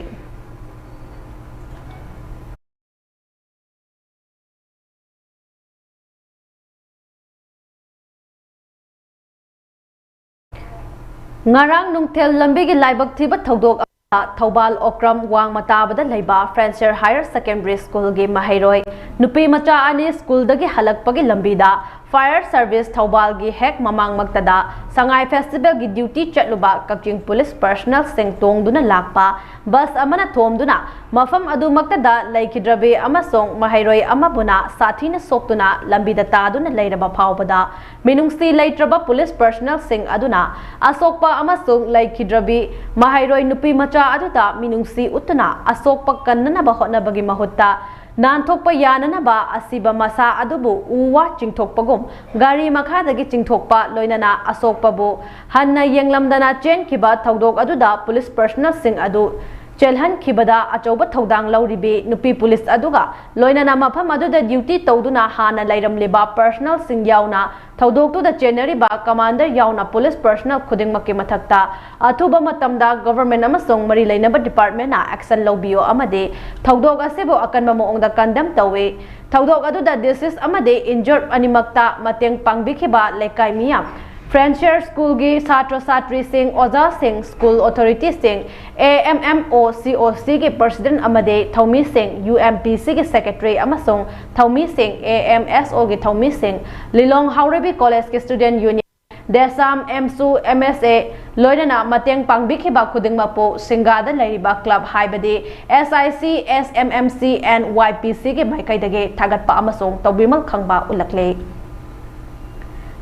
ꯉꯔꯥꯡ ꯅꯨꯡꯊꯤꯜ ꯂꯝꯕꯤꯒꯤ ꯂꯥꯏꯕꯛ ꯊꯤꯕ ꯊꯧꯗꯣꯛ ꯑꯃꯗ ꯊꯧꯕꯥꯜ ꯑꯣꯀ꯭ꯔꯝ ꯋꯥꯡꯃ ꯇꯥꯕꯗ ꯂꯩꯕ Frontier Higher Secondary Schoolꯒꯤ ꯃꯍꯩꯔꯣꯏ ꯅꯨꯄꯤ ꯃꯆꯥ ꯑꯅꯤ schoolꯗꯒꯤ ꯍꯜꯂꯛꯄꯒꯤ ꯂꯝꯕꯤꯗ Fire Service ꯊꯧꯕꯥꯜꯒꯤ ꯍꯦꯛ ꯃꯃꯥꯡꯃꯛꯇꯗ ꯁꯉꯥꯏ Festival ꯒꯤ duty ꯆꯠꯂꯨꯕ ꯀꯛꯆꯤꯡ police personnel ꯁꯤꯡ ꯇꯣꯡꯗꯨꯅ ꯂꯥꯛꯄ bus ꯑꯃꯅ ꯊꯣꯝꯗꯨꯅ ꯃꯐꯝ ꯑꯗꯨꯃꯛꯇꯗ ꯂꯩꯈꯤꯗ꯭ꯔꯕꯤ ꯑꯃꯁꯨꯡ ꯃꯍꯩꯔꯣꯏ ꯑꯃꯕꯨꯅ ꯁꯥꯊꯤꯅ ꯁꯣꯛꯇꯨꯅ ꯂꯝꯕꯤꯗ ꯇꯥꯗꯨꯅ ꯂꯩꯔꯕ ꯐꯥꯎꯕꯗ ꯃꯤꯅꯨꯡꯁꯤ ꯂꯩꯇ꯭ꯔꯕ police personnel ꯁꯤꯡ ꯑꯗꯨꯅ ꯑꯁꯣꯛꯄ ꯑꯃꯁꯨꯡ ꯂꯩꯈꯤꯗ꯭ꯔꯕꯤ ꯃꯍꯩꯔꯣꯏ ꯅꯨꯄꯤ ꯃꯆꯥ ꯑꯗꯨꯗ ꯃꯤꯅꯨꯡꯁꯤ ꯎꯠꯇꯨꯅ ꯑꯁꯣꯛꯄ ꯀꯟꯅꯅꯕ ꯍꯣꯠꯅꯕꯒꯤ ꯃꯍꯨꯠꯇ ꯅꯥꯟꯊꯣꯛꯄ ꯌꯥꯅꯅꯕ ꯑꯁꯤꯕ ꯃꯁꯥ ꯑꯗꯨꯕꯨ ꯎ ꯋꯥ ꯆꯤꯡꯊꯣꯛꯄꯒꯨꯝ ꯒꯥꯔꯤ ꯃꯈꯥꯗꯒꯤ ꯆꯤꯡꯊꯣꯛꯄ, ꯂꯣꯏꯅꯅ ꯑꯁꯣꯛꯄꯕꯨ ꯍꯟꯅ ꯌꯦꯡꯂꯝꯗꯅ ꯆꯦꯟꯈꯤꯕ ꯊꯧꯗꯣꯛ ꯑꯗꯨꯗ police personnel ꯁꯤꯡ ꯑꯗꯨ ꯆꯦꯜꯍꯟꯈꯤꯕꯗ ꯑꯆꯧꯕ ꯊꯧꯗꯥꯡ ꯂꯧꯔꯤꯕꯤ ꯅꯨꯄꯤ police ꯑꯗꯨꯒ ꯂꯣꯏꯅꯅ ꯃꯐꯝ ꯑꯗꯨꯗ duty ꯇꯧꯗꯨꯅ ꯍꯥꯟꯅ ꯂꯩꯔꯝꯂꯤꯕ personnel ꯁꯤꯡ ꯌꯥꯎꯅ ꯊꯧꯗꯣꯛꯇꯨꯗ ꯆꯦꯟꯅꯔꯤꯕ commander ꯌꯥꯎꯅ police personnel ꯈꯨꯗꯤꯡꯃꯛꯀꯤ ꯃꯊꯛꯇ ꯑꯊꯨꯕ ꯃꯇꯝꯗ government ꯑꯃꯁꯨꯡ ꯃꯔꯤ ꯂꯩꯅꯕ department ꯅ action ꯂꯧꯕꯤꯌꯨ ꯑꯃꯗꯤ ꯊꯧꯗꯣꯛ ꯑꯁꯤꯕꯨ ꯑꯀꯟꯕ ꯃꯑꯣꯡꯗ condemn ꯇꯧꯏ꯫ ꯊꯧꯗꯣꯛ ꯑꯗꯨꯗ deceased ꯑꯃꯗꯤ injured ꯑꯅꯤꯃꯛꯇ ꯃꯇꯦꯡ ꯄꯥꯡꯕꯤꯈꯤꯕ ꯂꯩꯀꯥꯏ ꯃꯤꯌꯥꯝ, Frontier School ꯒꯤ ꯁꯥꯇ꯭ꯔ ꯁꯥꯇ꯭ꯔꯤꯁꯤꯡ, ꯑꯣꯖꯥꯁꯤꯡ, school authority ꯁꯤꯡ, A M M O C O C ꯒꯤ president ꯑꯃꯗꯤ ꯊꯧꯃꯤꯁꯤꯡ, U M P C ꯒꯤ secretary ꯑꯃꯁꯨꯡ ꯊꯧꯃꯤꯁꯤꯡ, A M S O ꯒꯤ ꯊꯧꯃꯤꯁꯤꯡ, ꯂꯤꯂꯣꯡ ꯍꯥꯎꯔꯩꯕꯤ college ꯀꯤ student union, DESAM, AMSU, M S A, ꯂꯣꯏꯅꯅ ꯃꯇꯦꯡ ꯄꯥꯡꯕꯤꯈꯤꯕ ꯈꯨꯗꯤꯡꯃꯛꯄꯨ ꯁꯤꯡꯒꯥꯗ ꯂꯩꯔꯤꯕ club ꯍꯥꯏꯕꯗꯤ S I C, S M M C and Y P C ꯒꯤ ꯃꯥꯏꯀꯩꯗꯒꯤ ꯊꯥꯒꯠꯄ ꯑꯃꯁꯨꯡ ꯇꯧꯕꯤꯃꯜ ꯈꯪꯕ ꯎꯠꯂꯛꯂꯤ꯫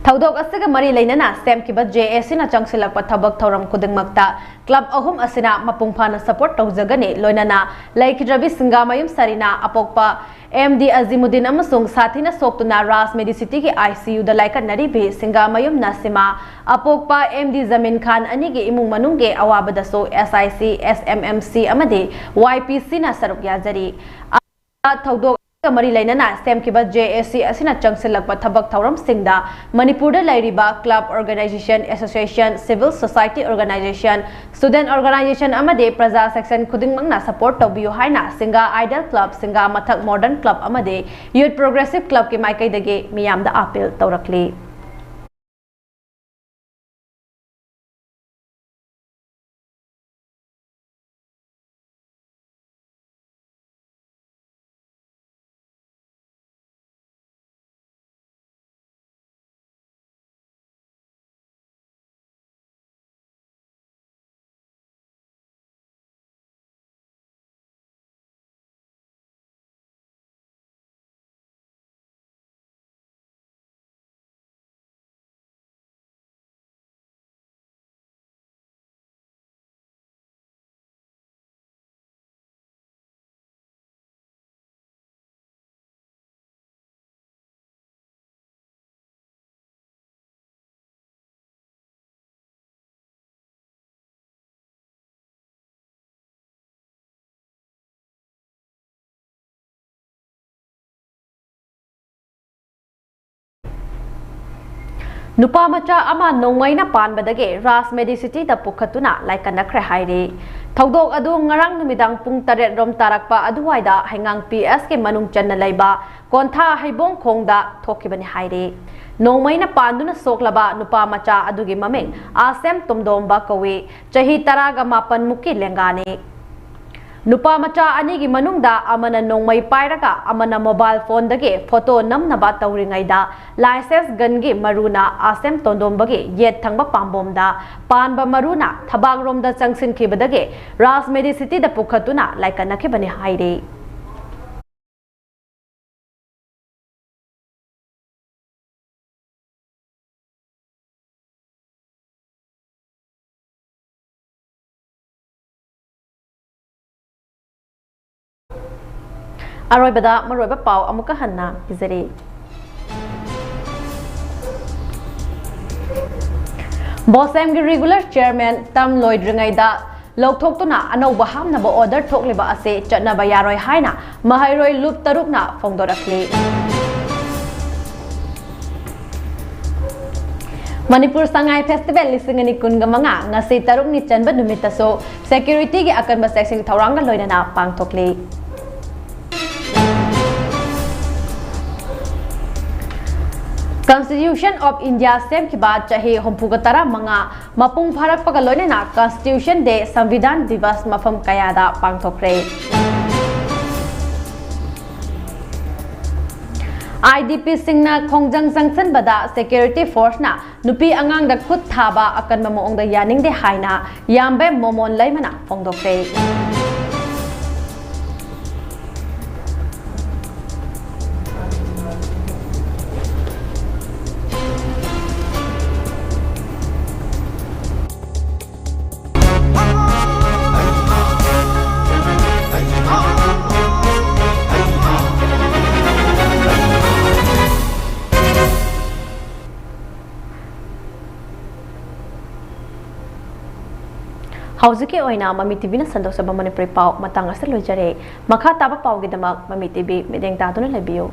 ꯊꯧꯗꯣꯛ ꯑꯁꯤꯒ ꯃꯔꯤ ꯂꯩꯅꯅ ꯁꯦꯝꯈꯤꯕ J A C ꯅ ꯆꯪꯁꯤꯜꯂꯛꯄ ꯊꯕꯛ ꯊꯧꯔꯝ ꯈꯨꯗꯤꯡꯃꯛꯇ club ꯑꯍꯨꯝ ꯑꯁꯤꯅ ꯃꯄꯨꯡ ꯐꯥꯅ support ꯇꯧꯖꯒꯅꯤ꯫ ꯂꯣꯏꯅꯅ ꯂꯩꯈꯤꯗ꯭ꯔꯕꯤ ꯁꯤꯡꯒꯥꯃꯌꯨꯝ ꯁꯔꯤꯅꯥ, ꯑꯄꯣꯛꯄ M D ꯑꯖꯤꯃꯨꯗꯤꯟ ꯑꯃꯁꯨꯡ ꯁꯥꯊꯤꯅ ꯁꯣꯛꯇꯨꯅ ꯔꯥꯖ Medicity ꯒꯤ I C U the ꯂꯥꯏꯀꯠꯅꯔꯤꯕꯤ Singamayum ꯅꯁꯤꯃꯥ, ꯑꯄꯣꯛꯄ M D ꯖꯃꯤꯟ ꯈꯥꯟ ꯑꯅꯤꯒꯤ ꯏꯃꯨꯡ ꯃꯅꯨꯡꯒꯤ ꯑꯋꯥꯕꯗꯁꯨ S I C, S M M C ꯑꯃꯗꯤ Y P C ꯅ ꯁꯔꯨꯛ ꯌꯥꯖꯔꯤ꯫ ꯊꯧꯗꯣꯛ ꯑꯁꯤꯒ ꯃꯔꯤ ꯂꯩꯅꯅ ꯁꯦꯝꯈꯤꯕ J A C ꯑꯁꯤꯅ ꯆꯪꯁꯤꯜꯂꯛꯄ ꯊꯕꯛ ꯊꯧꯔꯝꯁꯤꯡꯗ ꯃꯅꯤꯄꯨꯔꯗ ꯂꯩꯔꯤꯕ club, organization, association, civil society organization, student organization ꯑꯃꯗꯤ ꯄ꯭ꯔꯖꯥ section ꯈꯨꯗꯤꯡꯃꯛꯅ support ꯇꯧꯕꯤꯌꯨ ꯍꯥꯏꯅ ꯁꯤꯡꯒꯥ Ideal Club, ꯁꯤꯡꯒꯥ ꯃꯊꯛ Modern Club ꯑꯃꯗꯤ Youth Progressive Club ꯀꯤ ꯃꯥꯏꯀꯩꯗꯒꯤ ꯃꯤꯌꯥꯝꯗ appeal ꯇꯧꯔꯛꯂꯤ꯫ ꯅꯨꯄꯥ ꯃꯆꯥ ꯑꯃ ꯅꯣꯡꯃꯩꯅ ꯄꯥꯟꯕꯗꯒꯤ ꯔꯥꯖ ꯃꯦꯗꯤꯁꯤꯇꯤꯗ ꯄꯨꯈꯠꯇꯨꯅ ꯂꯥꯏꯀꯠꯅꯈ꯭ꯔꯦ ꯍꯥꯏꯔꯤ꯫ ꯊꯧꯗꯣꯛ ꯑꯗꯨ ꯉꯔꯥꯡ ꯅꯨꯃꯤꯗꯥꯡ ꯄꯨꯡ ꯇꯔꯦꯠ ꯔꯣꯝ ꯇꯥꯔꯛꯄ ꯑꯗꯨꯋꯥꯏꯗ ꯍꯩꯉꯥꯡ ꯄꯤ ꯑꯦꯁꯀꯤ ꯃꯅꯨꯡ ꯆꯟꯅ ꯂꯩꯕ ꯀꯣꯟꯊꯥ ꯍꯩꯕꯣꯡ ꯈꯣꯡꯗ ꯊꯣꯛꯈꯤꯕꯅꯤ ꯍꯥꯏꯔꯤ꯫ ꯅꯣꯡꯃꯩꯅ ꯄꯥꯟꯗꯨꯅ ꯁꯣꯛꯂꯕ ꯅꯨꯄꯥ ꯃꯆꯥ ꯑꯗꯨꯒꯤ ꯃꯃꯤꯡ ꯑꯥꯁꯦꯝ ꯇꯣꯟꯗꯣꯝꯕ ꯀꯧꯏ꯫ ꯆꯍꯤ ꯇꯔꯥꯒ ꯃꯥꯄꯟ ꯃꯨꯛꯀꯤ ꯂꯦꯡꯒꯥꯅꯤ꯫ ꯅꯨꯄꯥ ꯃꯆꯥ ꯑꯅꯤꯒꯤ ꯃꯅꯨꯡꯗ ꯑꯃꯅ ꯅꯣꯡꯃꯩ ꯄꯥꯏꯔꯒ ꯑꯃꯅ ꯃꯣꯕꯥꯏꯜ ꯐꯣꯟꯗꯒꯤ ꯐꯣꯇꯣ ꯅꯝꯅꯕ ꯇꯧꯔꯤꯉꯩꯗ, ꯂꯥꯏꯁꯦꯟꯁ ꯒꯟꯒꯤ ꯃꯔꯨꯅ ꯑꯥꯁꯦꯝ ꯇꯣꯟꯗꯣꯝꯕꯒꯤ ꯌꯦꯠ ꯊꯪꯕ ꯄꯥꯝꯕꯣꯝꯗ ꯄꯥꯟꯕ ꯃꯔꯨꯅ ꯊꯕꯥꯛꯔꯣꯝꯗ ꯆꯪꯁꯤꯟꯈꯤꯕꯗꯒꯤ ꯔꯥꯖ ꯃꯦꯗꯤꯁꯤꯇꯤꯗ ꯄꯨꯈꯠꯇꯨꯅ ꯂꯥꯏꯀꯠꯅꯈꯤꯕꯅꯤ ꯍꯥꯏꯔꯤ꯫ ꯑꯔꯣꯏꯕꯗ ꯃꯔꯨꯑꯣꯏꯕ ꯄꯥꯎ ꯑꯃꯨꯛꯀ ꯍꯟꯅ ꯄꯤꯖꯔꯤ꯫ ꯕꯣꯁꯦꯝꯒꯤ ꯔꯤꯒꯨꯂꯔ ꯆꯤꯌꯔꯃꯦꯟ ꯇꯔꯝ ꯂꯣꯏꯗ꯭ꯔꯤꯉꯩꯗ ꯂꯧꯊꯣꯛꯇꯨꯅ ꯑꯅꯧꯕ ꯍꯥꯞꯅꯕ ꯑꯣꯔꯗꯔ ꯊꯣꯛꯂꯤꯕ ꯑꯁꯤ ꯆꯠꯅꯕ ꯌꯥꯔꯣꯏ ꯍꯥꯏꯅ ꯃꯍꯩꯔꯣꯏ ꯂꯨꯞ ꯇꯔꯨꯛꯅ ꯐꯣꯡꯗꯣꯔꯛꯂꯤ꯫ ꯃꯅꯤꯄꯨꯔ ꯁꯉꯥꯏ ꯐꯦꯁꯇꯤꯚꯦꯜ ꯂꯤꯁꯤꯡ ꯑꯅꯤ ꯀꯨꯟꯒ ꯃꯉꯥ ꯉꯁꯤ ꯇꯔꯨꯛꯅꯤ ꯆꯟꯕ ꯅꯨꯃꯤꯠꯇꯁꯨ ꯁꯦꯀ꯭ꯌꯨꯔꯤꯇꯤꯒꯤ ꯑꯀꯟꯕ ꯆꯦꯛꯁꯤꯟ ꯊꯧꯔꯥꯡꯒ ꯂꯣꯏꯅꯅ ꯄꯥꯡꯊꯣꯛꯂꯤ꯫ Constitution of India ꯁꯦꯝꯈꯤꯕ ꯆꯍꯤ ꯍꯨꯝꯐꯨꯒ ꯇꯔꯥ ꯃꯉꯥ ꯃꯄꯨꯡ ꯐꯥꯔꯛꯄꯒ ꯂꯣꯏꯅꯅ Constitution Day, ꯁꯪꯕꯤꯙꯥꯟ ꯗꯤꯕꯁ ꯃꯐꯝ ꯀꯌꯥꯗ ꯄꯥꯡꯊꯣꯛꯈ꯭ꯔꯦ꯫ ꯑꯥꯏ ꯗꯤ ꯄꯤꯁꯤꯡꯅ ꯈꯣꯡꯖꯪ ꯆꯪꯁꯤꯟꯕꯗ ꯁꯦꯀ꯭ꯌꯨꯔꯤꯇꯤ ꯐꯣꯔꯁꯅ ꯅꯨꯄꯤ ꯑꯉꯥꯡꯗ ꯈꯨꯠ ꯊꯥꯕ ꯑꯀꯟꯕ ꯃꯑꯣꯡꯗ ꯌꯥꯅꯤꯡꯗꯦ ꯍꯥꯏꯅ ꯌꯥꯝꯕꯦꯝ ꯃꯣꯃꯣꯟ ꯂꯩꯃꯅ ꯐꯣꯡꯗꯣꯛꯈ꯭ꯔꯦ꯫ ꯍꯧꯖꯤꯛꯀꯤ ꯑꯣꯏꯅ ꯃꯃꯤ ꯇꯤꯚꯤꯅ ꯁꯟꯗꯣꯛꯆꯕ ꯃꯅꯤꯄꯨꯔꯤ ꯄꯥꯎ ꯃꯇꯥꯡ ꯑꯁꯤꯗ ꯂꯣꯏꯖꯔꯦ꯫ ꯃꯈꯥ ꯇꯥꯕ ꯄꯥꯎꯒꯤꯗꯃꯛ ꯃꯃꯤ ꯇꯤꯚꯤ ꯃꯤꯠꯌꯦꯡ ꯇꯥꯗꯨꯅ ꯂꯩꯕꯤꯌꯨ꯫